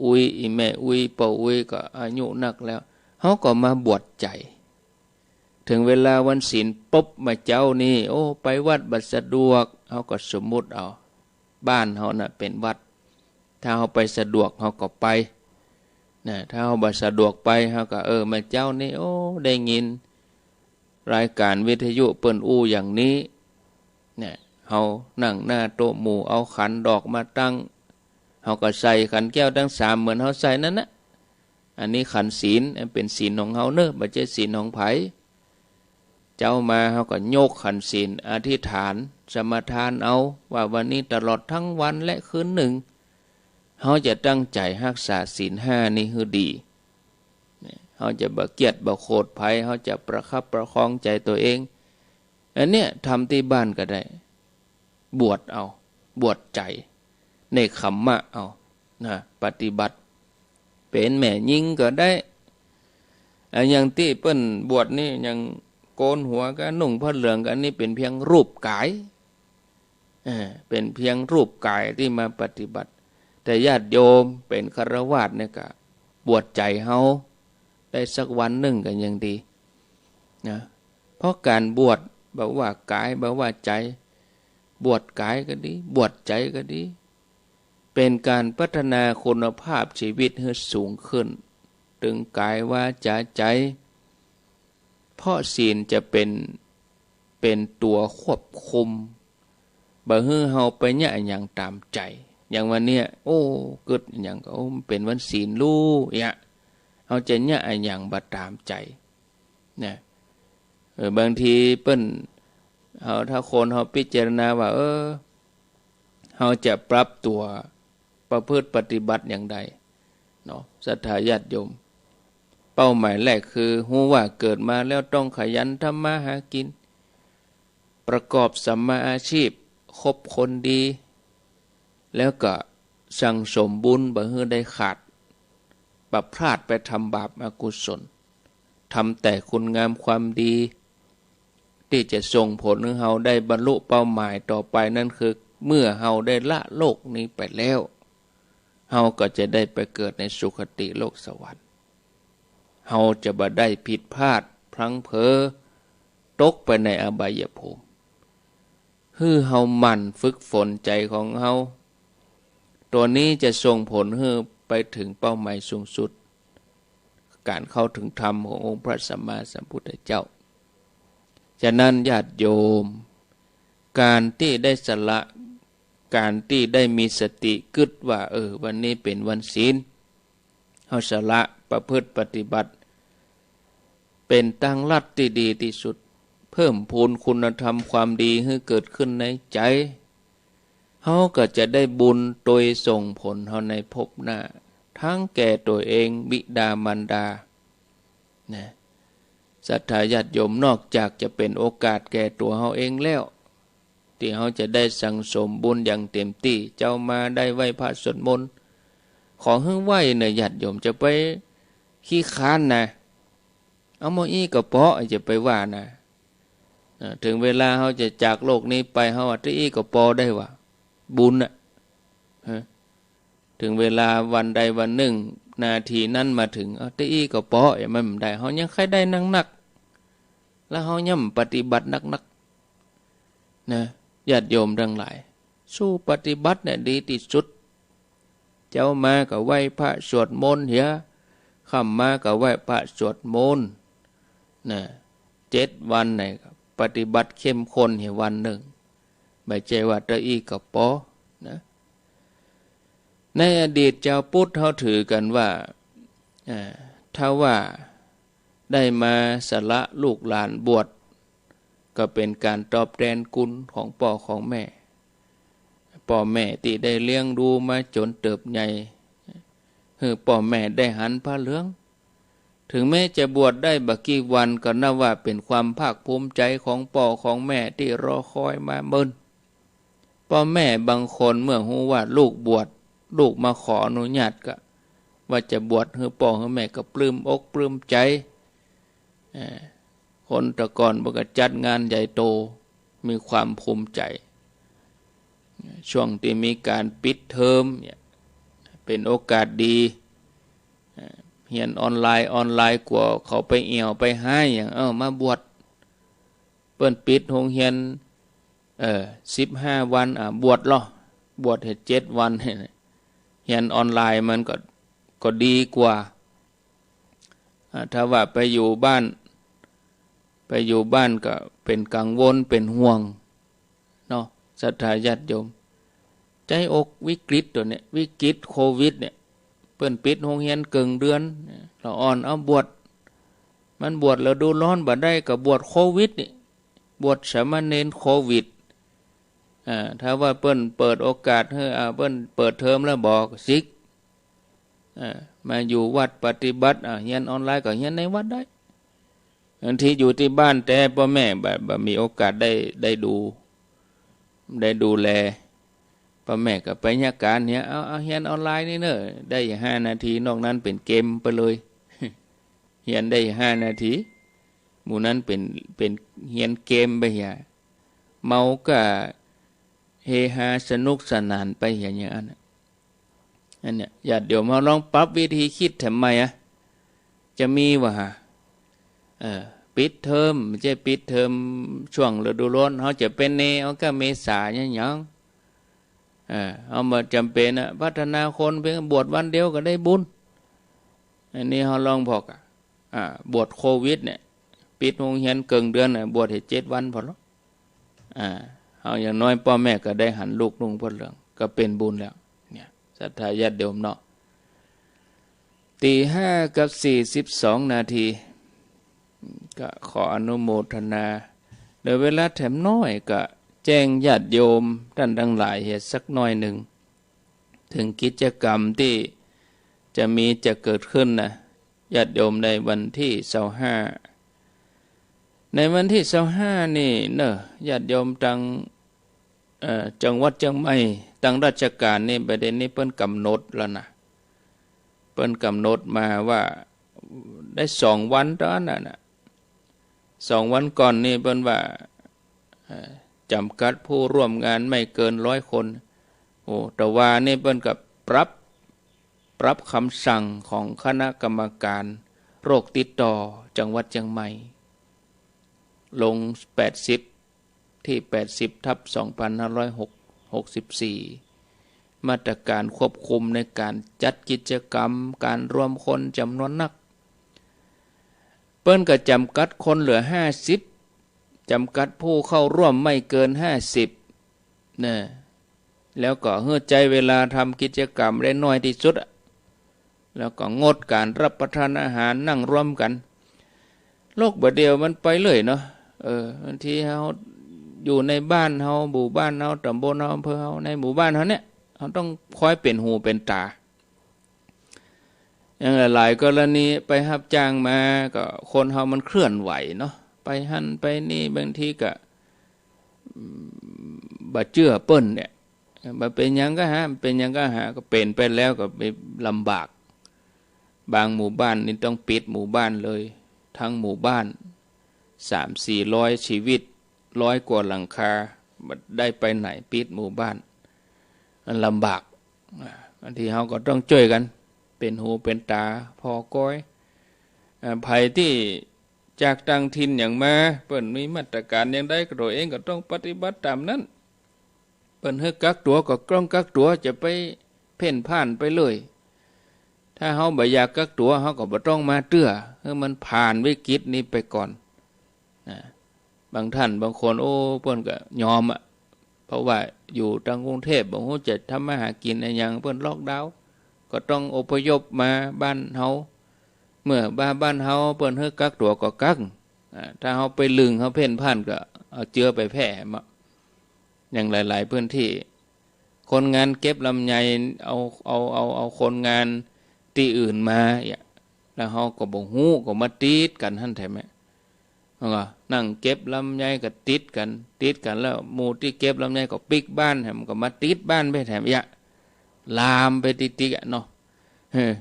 อุ๊ย อี่แม่อุ๊ย ป้ออุ๊ยก็อายุนักแล้ว เฮาก็มาบวชใจ๋ เถิงเวลาวันศีลปุ๊บ บ่าเจ๊านี้ โอ้ ไปวัดบ่สะดวก เฮาก็สมมุติเอา บ้านเฮาน่ะเป๋นวัด ถ้าเฮาไปสะดวกเฮาก็ไป นะ ถ้าเฮาบ่สะดวกไป เฮาก็ เออ บ่าเจ๊านี้ โอ้ ได้ยินรายก๋านวิทยุเปิ้นอู้อย่างนี้ เนี่ย เฮานั่งหน้าโต๊ะหมู่ เอาขันดอกมาตั้ง เฮาก็ใส่ขันแก้วตังสามเหมือนเฮาใส่นั้นนะ อันนี้ขันศีล อันเป๋นศีลของเฮาเน่อ บ่ใจ้ศีลของใผ เจ๊ามาเฮาก็ยกขันศีล อธิษฐาน สมาทานเอา ว่าวันนี้ตลอดตึงวันและคืนนึ่ง เฮาจะตั้งใจ๋ฮักษาศีลห้านี้หื้อดี เนี่ย เฮาจะบ่เคียดบ่โขดใผ เฮาจะประคับประคองใจ๋ตั๋วเอง อันเนี้ยทำตี้บ้านก็ได้ บวชเอา บวชใจ๋ เนกขัมมะเอา นะ ปฏิบัติ เป๋นแม่ญิงก็ได้ อะ อย่างตี้เปิ้นบวชนี่ อย่างโกนหัวกั๋น นุ่งผ้าเหลืองกั๋น นี่เป๋นเพียงรูปก๋าย เออ เป๋นเพียงรูปก๋ายตี้มาปฏิบัติ แต่ญาติโยมเป๋นฆราวาสเนี่ยก็บวชใจ๋เฮาได้สักวันนึ่งก็ยังดีนะ เพราะก๋านบวช บ่ว่าก๋าย บ่ว่าใจ๋ บวชก๋ายก็ดี บวชใจ๋ก็ดี เป๋นก๋านพัฒนาคุณภาพชีวิตหื้อสูงขึ้น ตึงก๋ายวาจ๋าใจ๋ เพราะศีลจะเป๋น เป๋นตั๋วควบคุม บ่หื้อเฮาไปเยียะอะหยังต๋ามใจ๋ อย่างวันเนี้ย โอ้ กึ๊ดอะหยังก็ โอ้ มันเป๋นวันศีลลู้ เยียะ เฮาจะเยียะอะหยังบ่ต๋ามใจ๋ นะ เออ บางทีเปิ้น เฮา ถ้าคนเฮาพิจารณาว่า เออ เฮาจะปรับตั๋วประพฤติปฏิบัติอย่างใดเนาะ ศรัทธาญาติโยม เป้าหมายแรกคือ ฮู้ว่าเกิดมาแล้วต้องขยันทำมาหากิ๋น ประกอบสัมมาอาชีพ คบคนดี แล้วก็สั่งสมบุญบ่หื้อได้ขาด บ่พลาดไปทำบาปอกุศล ทำแต่คุณงามความดี ตี้จะส่งผลหื้อเฮาได้บรรลุเป้าหมายต่อไป นั้นคือเมื่อเฮาได้ละโลกนี้ไปแล้ว เฮาก็จะได้ไปเกิดในสุคติโลกสวรรค์ เฮาจะบ่ได้ผิดพลาดพลั้งเผลอ ตกไปในอบายภูมิ หื้อเฮาหมั่นฝึกฝนใจ๋ของเฮา ตั๋วนี้จะส่งผลหื้อไปเถิงเป้าหมายสูงสุด ก๋านเข้าเถิงธรรมขององค์พระสัมมาสัมพุทธเจ้า ฉะนั้นญาติโยม ก๋านตี้ได้สละ ก๋านตี้ได้มีสติกึ๊ดว่า เออ วันนี้เป๋นวันศีล เฮาสละประพฤติปฏิบัติ เป๋นตางลัดตี้ดีตี้สุด เพิ่มพูนคุณธรรมความดีหื้อเกิดขึ้นในใจ๋ เฮาก็จะได้บุญโตยส่งผลเฮาในภพหน้า ทั้งแก่ตั๋วเอง บิดามารดา นะ ศรัทธาญาติโยม นอกจากจะเป๋นโอกาสแก่ตั๋วเฮาเองแล้ว ตี้เฮาจะได้สั่งสมบุญอย่างเต็มตี้ เจ๊ามาได้ไหว้พระสวดมนต์ ขอหื้อไหว้เน่อญาติโยม จะไปขี้ค้านนะ เอาหม้ออี้ก็เปาะ จะไปว่านะ เออ เถิงเวลาเฮาจะจากโลกนี้ไป เฮาว่า ตะอี้ก็ปอได้วะ บุญน่ะ ฮะ เถิงเวลาวันใดวันนึ่ง นาทีนั้นมาเถิง เอา ตะอี้ก็ปอ เอ๊ะ มันบ่ได้ เฮายังใค่ได้นักๆ แล้วเฮายังปฏิบัตินักๆ นะ ญาติโยมตังหลาย สู้ปฏิบัติเนี่ยดีตี้สุด เจ๊ามาก็ไหว้พระสวดมนต์เหีย ค่ำมาก็ไหว้พระสวดมนต์ นะ เจ็ดวันไหน ปฏิบัติเข้มข้นเหียวันนึ่ง บ่ใจ้ว่าตะอี้ก็ปอ นะ ในอดีตจาวพุทธเฮาถือกั๋นว่า อ่า ถ้าว่าได้มาสละลูกหลานบวช ก็เป๋นก๋านตอบแตนคุณของป้อของแม่ ป้อแม่ตี้ได้เลี้ยงดูมาจ๋นเติบใหญ่ หื้อป้อแม่ได้หันผ้าเหลือง เถิงแม้จะบวชได้บ่กี่วัน ก็นับว่าเป๋นความภาคภูมิใจ๋ของป้อของแม่ตี้รอคอยมาเมิน ป้อแม่บางคนเมื่อฮู้ว่าลูกบวช ลูกมาขออนุญาตก็ว่าจะบวชหื้อป้อหื้อแม่ ก็ปลื้มอกปลื้มใจ๋ เอ่อ คนแต่ก่อนเปิ้นก็จัดงานใหญ่โต มีความภูมิใจ๋ ช่วงตี้มีก๋านปิดเทอมเนี่ย เป๋นโอกาสดี เอ่อ เฮียนออนไลน์ ออนไลน์กั๋วเขาไปแอ่วไปฮ้ายอย่าง เอ้า มาบวช เปิ้นปิดโฮงเฮียน เออ สิบห้าวัน อ่า บวชลอ บวชหื้อเจ็ดวัน เฮียนออนไลน์มันก็ ก็ดีกว่า อ่า ถ้าว่าไปอยู่บ้าน ไปอยู่บ้านก็เป๋นกังวล เป๋นห่วงเนาะ ศรัทธาญาติโยม ใจ๊อกวิกฤตตั๋วเนี่ย วิกฤตโควิดเนี่ย เปิ้นปิดโฮงเฮียนเกิ่งเดือน ละอ่อนเอาบวช มันบวชฤดูร้อนบ่ได้ก็บวชโควิดนี่ บวชสามเณรโควิด อ่า ถ้าว่าเปิ้นเปิดโอกาสหื้อ อ่า เปิ้นเปิดเทอมแล้วบ่ก็สิก อ่า มาอยู่วัดปฏิบัติ อ่า เฮียนออนไลน์ก็เฮียนในวัดได้ บางทีอยู่ตี้บ้านแต๊ป้อแม่บ่ บ่มีโอกาสได้ ได้ดู ได้ดูแล ป้อแม่ก็ไปเยียะก๋านเหีย เอา เอาเฮียนออนไลน์นี่เน่อ ได้ห้านาที นอกนั้นเป๋นเกมไปเลย เฮียนได้ห้านาที หมู่นั้นเป๋น เป๋นเฮียนเกมไปเหีย เมาก็เฮฮาสนุกสนานไปเหีย อย่างอั้นน่ะ อันเนี้ย ญาติโยมเฮาลองปรับวิธีกึ๊ดแถมใหม่อะ จะมีบ่ฮะ เออ ปิดเทอม บ่ใจ้ปิดเทอมช่วงฤดูร้อน เฮาจะไปเนเอาก้าเมษาเนี่ยหยัง เออ เฮาบ่จ๋ำเป๋นอะ พัฒนาคนเพียงบวชวันเดียวก็ได้บุญ อันนี้เฮาลองบอกอะ อ่า บวชโควิดเนี่ย ปิดโฮงเฮียนเกิ่งเดือนน่ะ บวชหื้อเจ็ดวันพอลอ อ่า เอาอย่างน้อยป้อแม่ก็ได้หันลูกนุ่งผ้าเหลือง ก็เป๋นบุญแล้ว เนี่ย ศรัทธาญาติโยมเนาะ ตีห้ากับสี่สิบสองนาที ก็ขออนุโมทนา เหลือเวลาแถมน้อย ก็แจ้งญาติโยมต้านตังหลายเหียสักหน้อยนึ่ง เถิงกิจกรรมตี้จะมีจะเกิดขึ้นนะ ญาติโยม ในวันตี้ซาวห้า ในวันตี้ซาวห้านี่เน่อ ญาติโยมตัง เอ่อ จังหวัดเจียงใหม่ ตังราชก๋านนี่ ประเด็นนี้เปิ้นก๋ำหนดแล้วนะ เปิ้นก๋ำหนดมาว่าได้สองวันเต้านั้นน่ะ สองวันก่อนนี่เปิ้นว่า เอ่อ จ๋ำกัดผู้ร่วมงานไม่เกินร้อยคน โอ้ แต่ว่านี่เปิ้นก็ปรับ ปรับกำสั่งของคณะกรรมการโรคติดต่อจังหวัดเจียงใหม่ ลงแปดสิบ ตี้แปดสิบทับสองพันห้าร้อยหกสิบสี่ มาตรก๋านควบคุมในก๋านจัดกิจกรรม ก๋านรวมคนจำนวนนัก เปิ้นก็จ๋ำกัดคนเหลือห้าสิบ จ๋ำกัดผู้เข้าร่วมไม่เกินห้าสิบ นะ แล้วก็หื้อใจ๊เวลาทำกิจกรรมได้น้อยตี้สุดอะ แล้วก็งดก๋านรับประทานอาหาร นั่งรวมกั๋น โลกบ่าเดี่ยวมันไปเรื่อยเนาะ เออ บางทีเฮาอยู่ในบ้านเฮา หมู่บ้านเฮา ต๋ำบลเฮา อำเภอเฮา ในหมู่บ้านเฮาเนี่ย เฮาต้องคอยเป๋นหูเป๋นต๋า อย่างหลายๆ กรณีไปฮับจ้างมา ก็คนเฮามันเคลื่อนไหวเนาะ ไปหั้นไปนี่ บางทีก็ อืม บ่เจื้อเปิ้นเนี่ย บ่เป๋นหยังก็หา เป๋นหยังก็หา ก็เป๋นไปแล้วก็ไปลำบาก บางหมู่บ้านนี่ต้องปิดหมู่บ้านเลย ทั้งหมู่บ้าน สามสี่ร้อยชีวิต ร้อยกว่าหลังคา บ่ได้ไปไหน ปิดหมู่บ้าน มันลำบาก อ่า บางทีเฮาก็ต้องจ้วยกั๋น เป๋นหูเป๋นต๋าผ่อก้อย อ่า ใผตี้จากต่างถิ่นหยังมา เปิ้นมีมาตรก๋านอย่างใด ก็ตั๋วเองก็ต้องปฏิบัติต๋ามนั้น เปิ้นหื้อกักตั๋วก็ต้องกักตั๋ว จะไปเพ่นพ่านไปเลย ถ้าเฮาบ่อยากกักตั๋ว เฮาก็บ่ต้องมาเตื้อ หื้อมันผ่านวิกฤตนี้ไปก่อน นะ บางท่านบางคน โอ้ เปิ้นก็ยอมอะ เพราะว่าอยู่ตางกรุงเทพฯ บ่ฮู้จะทำมาหากิ๋นอะหยัง เปิ้นล็อกดาวน์ ก็ต้องอพยพมาบ้านเฮา เมื่อมาบ้านเฮา เปิ้นหื้อกักตั๋วก็กัก อ่า ถ้าเฮาไปลึง เฮาเพ่นพ่าน ก็เอาเจื้อไปแพร่มา อย่างหลายๆ พื้นตี้ คนงานเก็บลำไย เอา เอา เอา เอาคนงานตี้อื่นมา เยียะ แล้วเฮาก็บ่ฮู้ ก็มาติดกั๋นหั้นแถม เนาะ นั่งเก็บลำไยก็ติดกั๋น ติดกั๋นแล้ว หมู่ตี้เก็บลำไยก็ปิ๊กบ้านแถม ก็มาติดบ้านไปแถม เยียะ ลามไปติ๊กๆ อะเนาะ เออ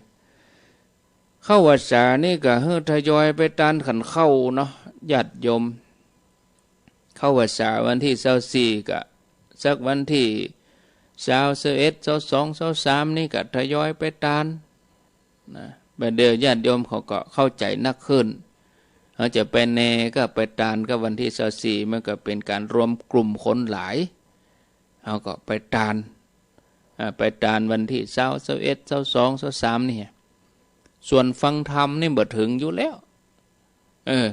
เข้าพรรษานี่ก็หื้อทยอยไปตานขันข้าวเนาะ ญาติโยม เข้าพรรษาวันตี้ซาวสี่ ก็สักวันตี้ซาว ซาวเอ็ด ซาวสอง ซาวสาม นี่ก็ทยอยไปตาน นะ บ่าเดี่ยวญาติโยมเขาก็เข้าใจ๋นักขึ้น เฮาจะไปแหน่ก็ไปตานก็วันตี้ซาวสี่ มันก็เป๋นก๋านรวมกลุ่มคนหลาย เฮาก็ไปตาน อ่า ไปตานวันตี้ซาว ซาวเอ็ด ซาวสอง ซาวสาม นี่ ส่วนฟังธรรมนี่บ่เถิงอยู่แล้ว เออ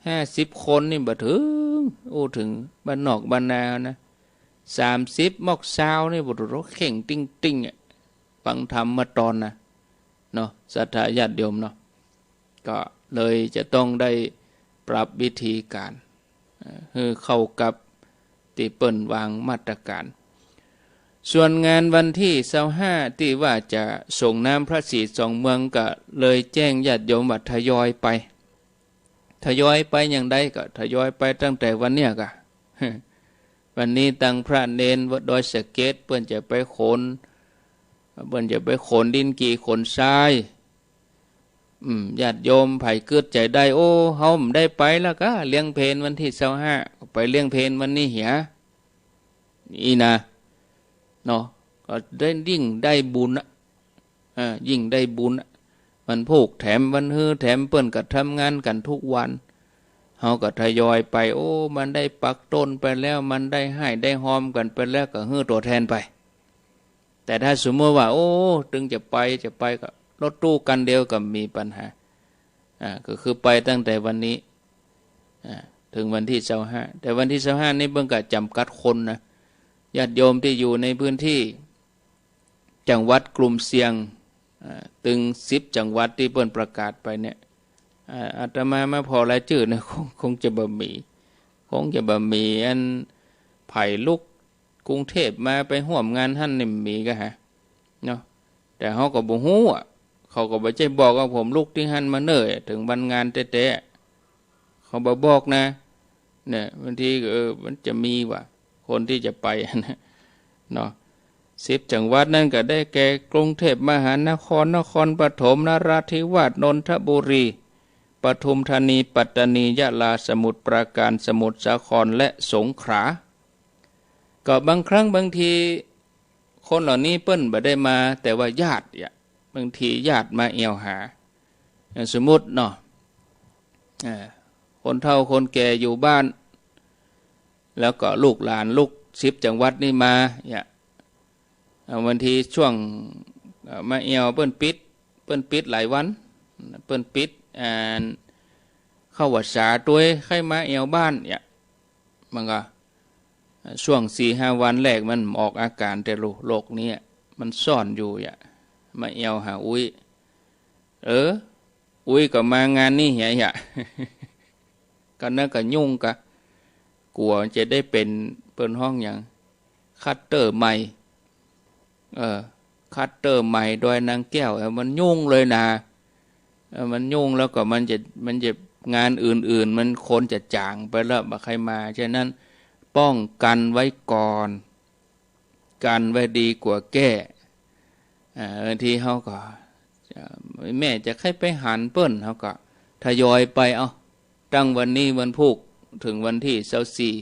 ห้าสิบคนนี่บ่เถิง อู้เถิงบ้านนอกบ้านนานะ สามสิบ มอกซาวนี่ บ่ถูกเข่งติ้งๆ อะ ฟังธรรมเมื่อตอนนะ เนาะ ศรัทธาญาติโยมเนาะ ก็เลยจะต้องได้ปรับวิธีก๋าน เอ่อ หื้อเข้ากับตี้เปิ้นวางมาตรก๋าน ส่วนงานวันตี้ซาวห้าตี้ว่าจะสรงน้ำพระศรีสองเมือง ก็เลยแจ้งญาติโยมว่าทยอยไป ทยอยไปอย่างใดก็ทยอยไปตั้งแต่วันเนี้ยก่ะ วันนี้ตังพระเณรวัดดอยสะเก็ด เปิ้นจะไปขน เปิ้นจะไปขนดินกี่ขนทราย อืม ญาติโยมใผกึ๊ดใจ๋ได้ โอ้ เฮาบ่ได้ไปแล้วก่ะ เลี้ยงเพลวันตี้ซาวห้า ไปเลี้ยงเพลวันนี้เหีย อี้นะ เนาะ ก็ได้ยิ่งได้บุญอะ อ่า ยิ่งได้บุญอะ วันพูกแถมวันฮือแถม เปิ้นก็ทำงานกั๋นทุกวัน เฮาก็ทยอยไป โอ้ มันได้ปักต้นไปแล้ว มันได้ฮ่ายได้ฮอมกั๋นไปแล้ว ก็หื้อตั๋วแทนไป แต่ถ้าสมมุติว่า โอ้ ตึงจะไป จะไปก็รถตู้คันเดียวก็มีปัญหา อ่า ก็คือไปตั้งแต่วันนี้ อ่า เถิงวันตี้ซาวห้า แต่วันตี้ซาวห้านี่เปิ้นก็จ๋ำกัดคนนะ ญาติโยมตี้อยู่ในพื้นตี้จังหวัดกลุ่มเสี่ยง อ่า ตึงสิบจังหวัดตี้เปิ้นประกาศไปเนี่ย อ่า อาตมามาผ่อรายจื้อนะ คง คงจะบ่มี คงจะบ่มี อันใผลุกกรุงเทพฯมาไปฮ่วมงานหั้นนี่มีก่ะฮะ เนาะ แต่เฮาก็บ่ฮู้อะ เขาก็บ่ใจ้บอกว่าผมลุกตี้หั้นมาเน่อ เถิงวันงานแต๊ๆ เขาบ่บอกนะ เนี่ย บางทีก็ เออ มันจะมีว่ะ คนตี้จะไปนะ เนาะ สิบจังหวัดนั้นก็ได้แก่กรุงเทพฯมหานคร นครปฐม นราธิวาส นนทบุรี ปทุมธานี ปัตตานี ยะลา สมุทรปราการ สมุทรสาคร และสงขลา ก็บางครั้งบางที คนเหล่านี้เปิ้นบ่ได้มา แต่ว่าญาติอะ บางทีญาติมาแอ่วหา อย่างสมมุติเนาะ อ่า คนเฒ่าคนแก่อยู่บ้าน แล้วก็ลูกหลานลุกสิบจังหวัดนี่มา เนี่ย อ่า บางทีช่วง อ่า มาแอ่วเปิ้นปิด เปิ้นปิดหลายวัน เปิ้นปิด อ่า เข้าพรรษาตวย ใค่มาแอ่วบ้าน เนี่ย มันก็ ช่วงสี่ห้าวันแรกมันออกอาก๋าน แต่โรค โรคนี้มันซ่อนอยู่อะ มาแอ่วหาอุ๊ย เออ อุ๊ยก็มางานนี้เหียอะ ก็นั่นก็ยุ่งกะ กั๋วจะได้เป๋น เปิ้นฮ้องหยัง คลัสเตอร์ใหม่ เออ คลัสเตอร์ใหม่ดอยนางแก้ว เออ มันยุ่งเลยนะ เออ มันยุ่งแล้วก็มันจะ มันจะ งานอื่นๆ มันคนจะจ๋างไปแล้ว บ่ใค่มา ฉะนั้นป้องกั๋นไว้ก่อน กั๋นไว้ดีกว่าแก้ อ่า บางทีเฮาก็ แม้จะใค่ไปหันเปิ้น เฮาก็ทยอยไป เอ้า ตั้งวันนี้วันพูกเถิงวันตี้ซาวสี่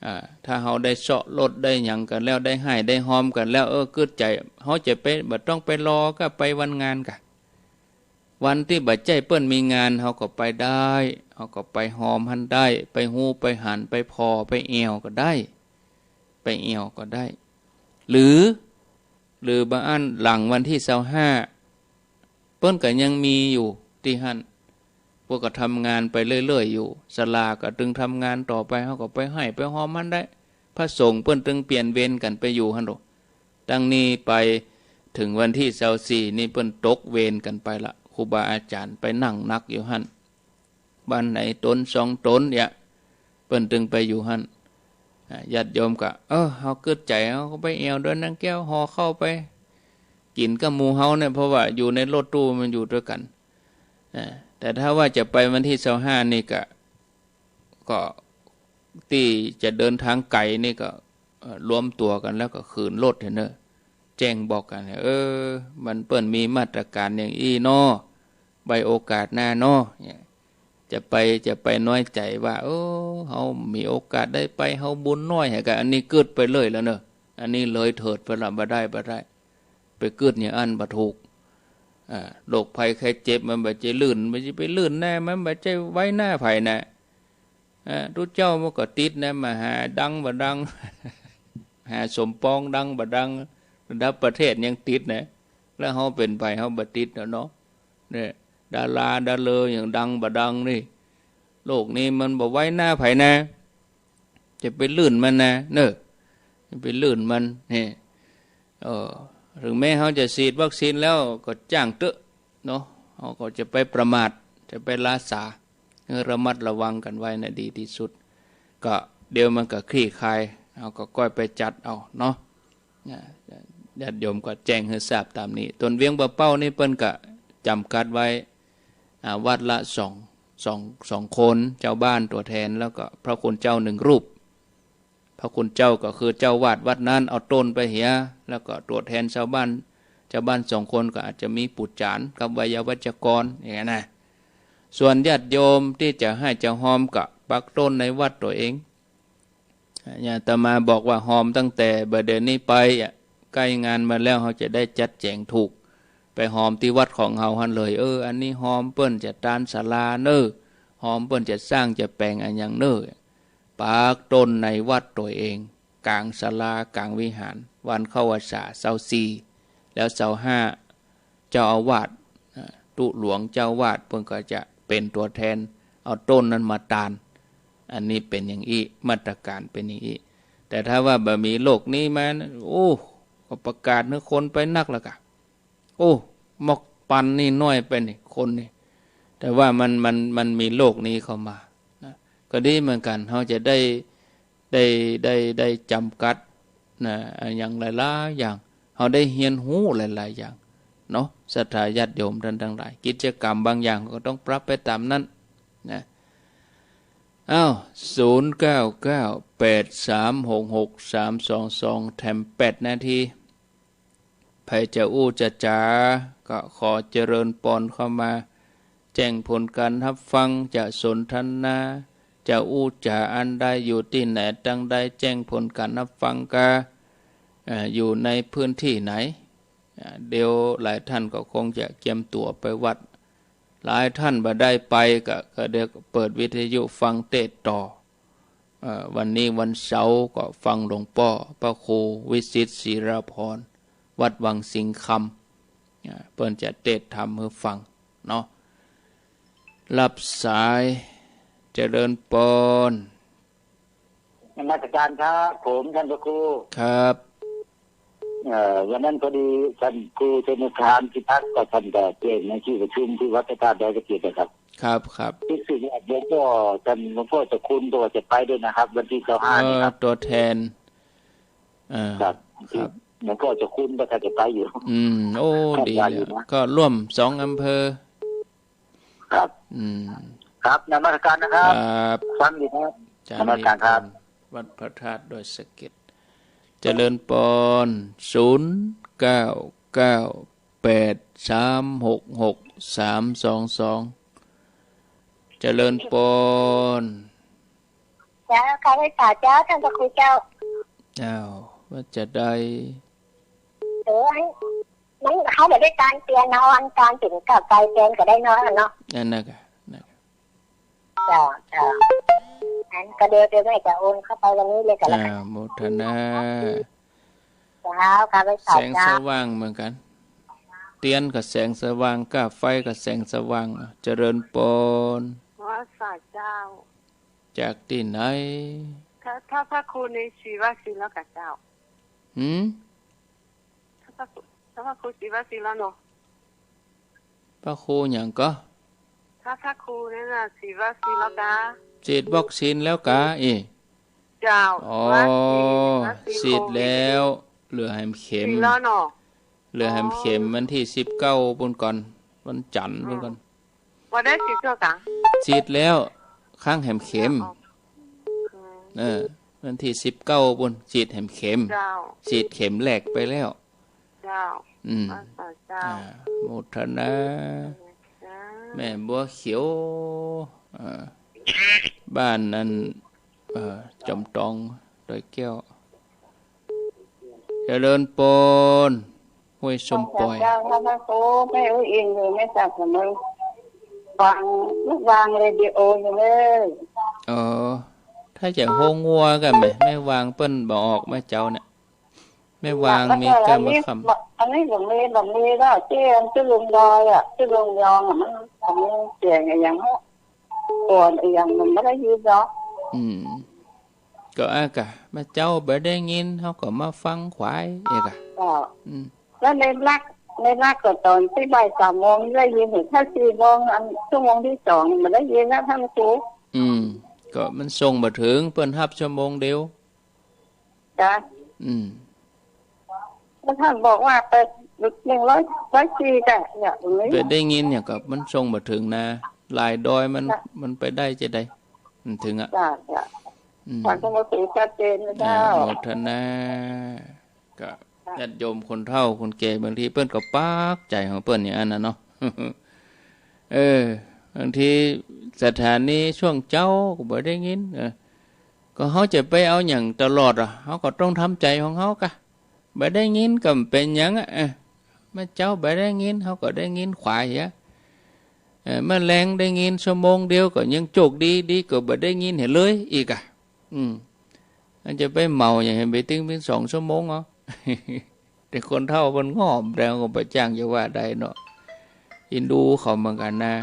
อ่า ถ้าเฮาได้เซาะรถได้หยังกั๋นแล้ว ได้ฮ่ายได้ฮอมกั๋นแล้ว เออ กึ๊ดใจ๋ เฮาจะไป บ่ต้องไปรอ ก็ไปวันงานก่ะ วันตี้บ่ใจ้เปิ้นมีงาน เฮาก็ไปได้ เฮาก็ไปฮอมหั้นได้ ไปฮู้ ไปหัน ไปผ่อ ไปแอ่วก็ได้ ไปแอ่วก็ได้ หรือ หรือบ่อั้นหลังวันตี้ซาวห้า เปิ้นก็ยังมีอยู่ตี้หั้น พวกก็ทำงานไปเรื่อยๆ อยู่ ศาลาก็ตึงทำงานต่อไป เฮาก็ไปฮ่ายไปฮอมหั้นได้ พระสงฆ์เปิ้นตึงเปลี่ยนเวรกั๋นไปอยู่หั้นโล ตั้งนี้ไปเถิงวันตี้ซาวสี่นี่เปิ้นตกเวรกั๋นไปละ ครูบาอาจ๋ารย์ไปนั่งหนักอยู่หั้น บ้านไหนต๋นสองต๋นเนี่ย เปิ้นตึงไปอยู่หั้น อ่า ญาติโยมก็ เออ เฮากึ๊ดใจ๋ เฮาก็ไปแอ่วดอยนางแก้ว ห่อข้าวไป กิ๋นกับหมู่เฮาเนี่ย เพราะว่าอยู่ในรถตู้มันอยู่ตวยกั๋น อ่า แต่ถ้าว่าจะไปวันตี้ซาวห้านี่ก็ ก็ตี้จะเดินทางไก๋นี่ก็ เอ่อ รวมตั๋วกั๋นแล้วก็ขึ้นรถเถอะเนาะ แจ้งบอกกั๋น เออ มันเปิ้นมีมาตรก๋านอย่างอี้เนาะ ไว้โอกาสหน้าเนาะ เนี่ย จะไป จะไปน้อยใจ๋ว่า เออ เฮามีโอกาสได้ไป เฮาบุญน้อยแหะ ก็อันนี้กึ๊ดไปเลยแล้วเนาะ อันนี้เลยเถิดไปละ บ่ได้ บ่ได้ ไปกึ๊ดอย่างอั้นบ่ถูก อ่า โรคภัยไข้เจ็บมันบ่ใจ้ลื่น มันจะไปลื่นหน้า มันบ่ใจ้ไว้หน้าใผนะ อ่า ตุ๊เจ้ามันก็ติดนะ มาหาดังบ่ดัง หาสมปองดังบ่ดัง ระดับประเทศยังติดนะ แล้วเฮาเป๋นใผเฮาบ่ติดแล้วเนาะ เนี่ย ดาราดาเลออย่างดังบ่ดังนี่ โรคนี้มันบ่ไว้หน้าใผนะ จะไปลื่นมันนะ เน่อ จะไปลื่นมัน เนี่ย เออ เถิงแม้เฮาจะฉีดวัคซีนแล้วก็จ้างเต๊อะเนาะ เฮาก็จะไปประมาท จะไปล้าสา เออ ระมัดระวังกั๋นไว้นะ ดีตี้สุด ก็เดี๋ยวมันก็คลี่คลาย เฮาก็ก้อยไปจัดเอาเนาะ นะ ญาติโยมก็แจ้งหื้อทราบต๋ามนี้ ตนเวียงป่าเป้านี่เปิ้นก็จ๋ำกัดไว้ อ่า วัดละสอง สอง สองคน เจ้าบ้านตั๋วแทน แล้วก็พระคุณเจ้าหนึ่งรูป พระคุณเจ้าก็คือเจ้าวาดวัดนั้น เอาต้นไปเหีย แล้วก็ตั๋วแทนชาวบ้าน ชาวบ้านสองคนก็อาจจะมีปู่จ๋ารย์กับไวยาวัจกร อย่างนั้นนะ ส่วนญาติโยมตี้จะไห้จะฮอมก็ปักต้นในวัดตั๋วเอง อาตมาบอกว่าฮอมตั้งแต่บ่าเดี่ยวนี้ไปอะ ใก้งานมาแล้ว เฮาจะได้จัดแจ๋งถูก ไปฮอมตี้วัดของเฮาหั้นเลย เออ อันนี้ฮอมเปิ้นจะตานศาลาเน่อ ฮอมเปิ้นจะสร้างจะแป๋งอะหยังเน่อ ปักต้นในวัดตั๋วเอง ก๋างศาลา ก๋างวิหาร วันเข้าพรรษาซาวสี่ แล้วซาวห้า เจ้าอาวาส อ่า ตุ๊หลวงเจ้าอาวาส เปิ้นก็จะเป๋นตั๋วแทน เอาต้นนั้นมาตาน อันนี้เป๋นอย่างอี้ มาตรก๋านเป๋นอย่างอี้ แต่ถ้าว่าบ่มีโรคนี้มานะ โอ้ ก็ประกาศหื้อคนไปนักแล้วกะ โอ้ ม็อกปันนี่น้อยไปนี่ คนนี่ แต่ว่ามัน มัน มันมีโรคนี้เข้ามา นะ ก็ดีเหมือนกั๋น เฮาจะได้ ได้ ได้ ได้จ๋ำกัด นะ อะหยังหลายๆ อย่าง เฮาได้เฮียนฮู้หลายๆ อย่าง เนาะ ศรัทธาญาติโยมต้านตังหลาย กิจกรรมบางอย่างก็ต้องปรับไปต๋ามนั้น นะ อ้าว ศูนย์เก้าเก้า แปดสามหกหก สามสองสอง แถมแปดนาที ใผจะอู้จะจ๋า ก็ขอเจริญปอนเข้ามา แจ้งผลก๋านฮับฟัง จะสนทนา จะอู้จ๋าอันใด อยู่ตี้ไหนตังใด แจ้งผลก๋านฮับฟังกา เอ่อ อยู่ในพื้นที่ไหน อ่า เดี๋ยวหลายท่านก็คงจะเกียมตั๋วไปวัด หลายท่านบ่ได้ไปก็ ก็เดี๋ยวเปิดวิทยุฟังเตสน์ต่อ เอ่อ วันนี้วันเสาร์ก็ฟังหลวงป้อพระครูวิสิทธิ์ ศิรพร วัดวังสิงห์คำ อ่า เปิ้นจะเตสน์ธรรมหื้อฟังเนาะ รับสาย เจริญปอน นมัสการครับผม ท่านพระครู ครับ เอ่อ วันนั้นพอดีท่านครูชนทานพิทักษ์ก็ท่านก็แจ้งในที่ประชุมที่วัดพระธาตุดอยสะเก็ดนะครับ ครับ ครับ รู้สึกว่าหลวงพ่อท่าน หลวงพ่อเจ้าคุณก็ว่าจะไปด้วยนะครับ วันที่ซาวห้านี่ครับ เอ่อ ตั๋วแทน เอ่อ ครับ ครับ หลวงพ่อเจ้าคุณก็ท่านจะไปอยู่ อืม โอ้ ท่าน ดี ว่าอยู่นะ ก็ร่วมสองอำเภอ ครับ อืม ครับ นมัสการนะครับ ครับ ฟังอยู่ครับ อาจ๋ารย์ นมัสการครับ นิพนธ์ วัดพระธาตุดอยสะเก็ด เจริญปอน ศูนย์เก้าเก้าแปดสามหกหกสามสองสอง เจริญปอน เจ้า ข้าพเจ้าเจ้า ท่านพระครูเจ้า อ้าว ว่าจะใด เออ อัน มัน เฮาบ่ได้ตานเตียนเนาะ อันตานเป๋นกาแฟแตนก็ได้เนาะ อันเนาะ อันนั้นก็ อันนั้นก็ เจ้า เจ้า อันก็เดี๋ยว เดี๋ยวแม่จะโอนเข้าไปวันนี้เลยก็แล้วกั๋น อ่า โมทนา เจ้า ข้าพเจ้า แสงสว่างเหมือนกั๋น เตียนก็แสงสว่าง กาแฟก็แสงสว่าง อ่ะ เจริญปอน นมัสการเจ้า จากตี้ไหน ถ้า ถ้าพระครูนี่ศรีวสินแล้วกาเจ้า หืม ถ้าพระครู ถ้าพระครูศรีวสินแล้วเนาะ พระครูหยังก็ ถ้าพระครูนั่นน่ะ ศรีวสินแล้วกา ฉีดวัคซีนแล้วกา อี เจ้า อ๋อ วัคซีน วัคซีน ฉีดแล้ว โควิด เหลือแหมเข็ม ฉีดแล้วเนาะ เหลือแหมเข็ม อ๋อ วันตี้สิบเก้าปู้นก่อน วันจันทร์ปู้นก่อน อืม ว่าได้ฉีดเจ้ากา ฉีดแล้ว ครั้งแหมเข็ม อ๋อ อืม เออ วันตี้สิบเก้าปู้น ฉีดแหมเข็ม เจ้า ฉีดเข็มแรกไปแล้ว เจ้า อืม พระสาเจ้า อ่า โมทนา เจ้า แม่บัวเขียว อ่า บ้านนั้น เอ่อ จอมตอง ดอยแก้ว เจริญปอน ห้วยส้มป่อย เจ้า ถ้าพระครู แม่อู้อิงอยู่ แม่จับกับมึง ฟัง วางเรดิโออยู่เลย อ๋อ ถ้าจะฮู้งัวก่ะแม่ แม่วางเปิ้นบ่ออก แม่เจ้าเนี่ย แม่วางมีก้าเมื่อค่ำ อันนี้บ่มี บ่มีแล้ว ตี้ ตี้ลุงดอยอะ ตี้ลุงยองอะ มัน มันเสียงอะหยัง ก่อนอะหยังมันบ่ได้ยินเนาะ อืม ก็อะกะ แม่เจ้าบ่ได้ยิน เฮาก็มาฟังขวายเอกอะ เจ้า อืม แล้วในลัก ในลักก็ตอนตี้บ่ายสามโมงได้ยิน ถ้าสี่โมง อันชั่วโมงตี้สองบ่ได้ยินแล้ว ท่านครู อืม ก็มันส่งบ่เถิง เปิ้นฮับชั่วโมงเดียว จ้ะ อืม แล้วท่านบอกว่าไปหนึ่งร้อย ร้อยสี่จ้ะ เนี่ย ตรงนี้ บ่ได้ยินหยังก็มันส่งบ่เถิงนา ลายดอยมัน จ้ะ มันไปได้จะใด มันเถิงอะ จ้ะ จ้ะ อืม ท่านก็มาถือชัดเจนนะเจ้า อ่า โมทนา ก็ จ้ะ ญาติโยมคนเฒ่าคนแก่ บางทีเปิ้นก็ปักใจ๋ของเปิ้นอย่างอั้นน่ะเนาะ เออ บางทีสถานีช่วงเจ๊าก็บ่ได้ยิน เออ ก็เฮาจะไปเอาหยังตลอดอะ เฮาก็ต้องทำใจ๋ของเฮากะ บ่ได้ยินก็บ่เป๋นหยังอะ เออ เมื่อเจ๊าบ่ได้ยิน เฮาก็ได้ยินขวายอะ เออ เมื่อแลงได้ยินชั่วโมงเดียวก็ยังโจคดี ดีกว่าบ่ได้ยินเหียเลยอีกอะ อืม มันจะไปเหมาหยังหื้อไปตึงเป๋นสองชั่วโมงเหรอ แต่คนเฒ่าเปิ้นง่อมแล้วก็บ่จ้างจะว่าใดเนาะ อินดูเขาเหมือนกั๋นนะ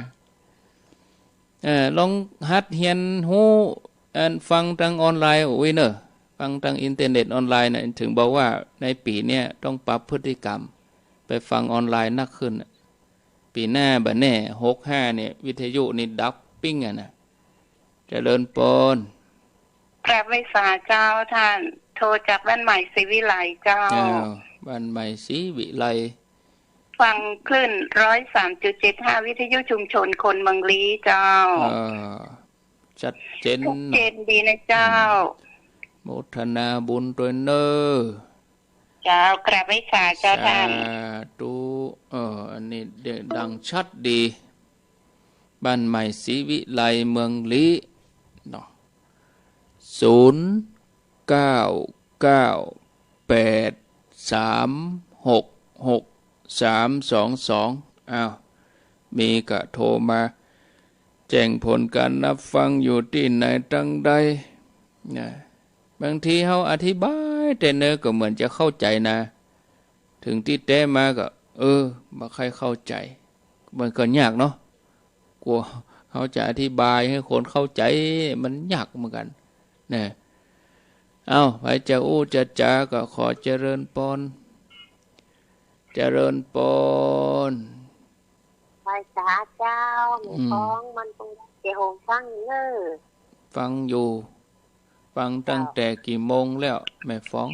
เอ่อ ลองหัดเฮียนฮู้ อันฟังตางออนไลน์อุ้ยเน่อ ฟังตางอินเทอร์เน็ตออนไลน์น่ะ เถิงบอกว่าในปี๋เนี้ยต้องปรับพฤติกรรม ไปฟังออนไลน์นักขึ้นน่ะ ปี๋หน้าบ่าแน่ หกห้าเนี่ย วิทยุนี่ดับปิ้งอะนะ เจริญปอน กราบไหว้สาเจ้าท่าน โทรจากบ้านใหม่ศรีวิไลเจ้า อ้าว บ้านใหม่ศรีวิไล ฟังคลื่นร้อยสามจุดเจ็ดห้า วิทยุชุมชนคนเมืองลี้เจ้า อ่า ชัดเจน ชัดเจนดีนะเจ้า อืม โมทนาบุญตวยเน่อ เจ้า กราบไหว้สาเจ้าท่าน สาธุ เออ อันนี้ดังชัดดี บ้านใหม่ศรีวิไลเมืองลี้เนาะ ศูนย์เก้าเก้าแปดสามหกหกสามสองสอง อ้าว มีก็โทรมา แจ้งผลการรับฟังอยู่ตี้ไหนตังใดนะ บางทีเฮาอธิบายแต่เนิ่นก็เหมือนจะเข้าใจ๋นะ เถิงตี้แต๊มาก็ เออ บ่ใค่เข้าใจ๋ มันก็ยากเนาะ กั๋วเฮาจะอธิบายหื้อคนเข้าใจ๋ มันยากเหมือนกั๋นนะ เอ้า ใผจะอู้จะจ๋าก็ขอเจริญปอน เจริญปอน ไหว้สาเจ้า แม่ อืม ฟ้องมันคงจะโหฟังเน่อ ฟังอยู่ ฟังตั้งแต่กี่โมงแล้ว แม่ฟ้อง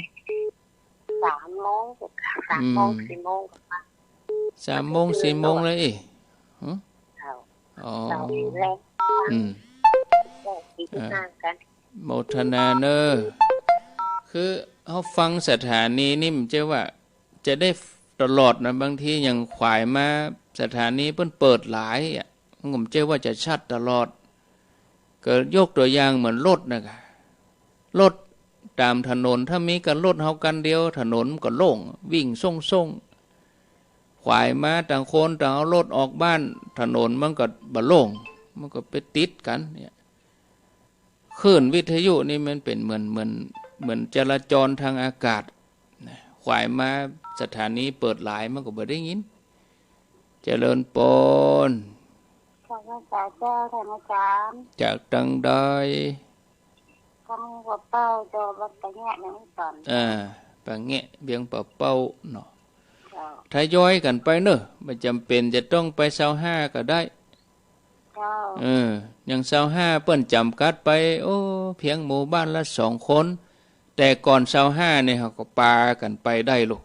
สามโมง สามโมง อืม สี่โมง สามโมง สี่โมงเลยอิ ฮะ เจ้า อ๋อ เจ้า แล อืม แล สี่สิบห้า กั๋น โมทนาเน่อ คือเฮาฟังสถานีนี่มันจะว่า จะได้ตลอดนะ บางทีอย่างขวายมาสถานีเปิ้นเปิดหลายอะ มันก็บ่ใจ้ว่าจะชัดตลอด ก็ยกตั๋วอย่างเหมือนรถนะกะ รถต๋ามถนน ถ้ามีกั๋นรถเฮากั๋นเดียว ถนนมันก็โล่ง วิ่งโซ่งๆ ขวายมาต่างคนต่างเอารถออกบ้าน ถนนมันก็บ่โล่ง มันก็ไปติดกั๋นเนี่ย คลื่นวิทยุนี่มันเป๋นเหมือน เหมือน เหมือนจราจรทางอากาศนะ ขวายมาสถานีเปิดหลายมันก็บ่ได้ยิน เจริญปอน ขอบคุณเจ้า ท่านอาจารย์ จากตังใด ฟังบ่าเป้า เจ้า วัดปะแงะ ยังไม่สอน อ่า ปะแงะ เวียงป่าเป้าเนาะ เจ้า ทยอยกั๋นไปเน่อ บ่จ๋ำเป๋นจะต้องไปซาวห้าก็ได้ เจ้า เออ อย่างซาวห้าเปิ้นจ๋ำกัดไป โอ้ เพียงหมู่บ้านละสองคน แต่ก่อนซาวห้าเนี่ยเฮาก็ปากั๋นไปได้ลูก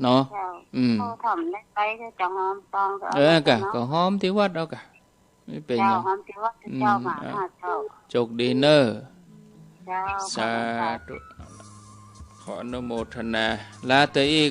เนาะ เจ้า อืม เฮาถ่อมได้ไป เจ้า จะหอมตองก็เอา เออ กะ เนาะ ก็หอมตี้วัดเอากะ บ่เป๋นหยัง เจ้า หอมตี้วัด อืม เจ้า มา อ่ะ หาเจ้า โจคดีเน่อ เจ้า สาธุ ขออนุโมทนา ลาเตื้ออี้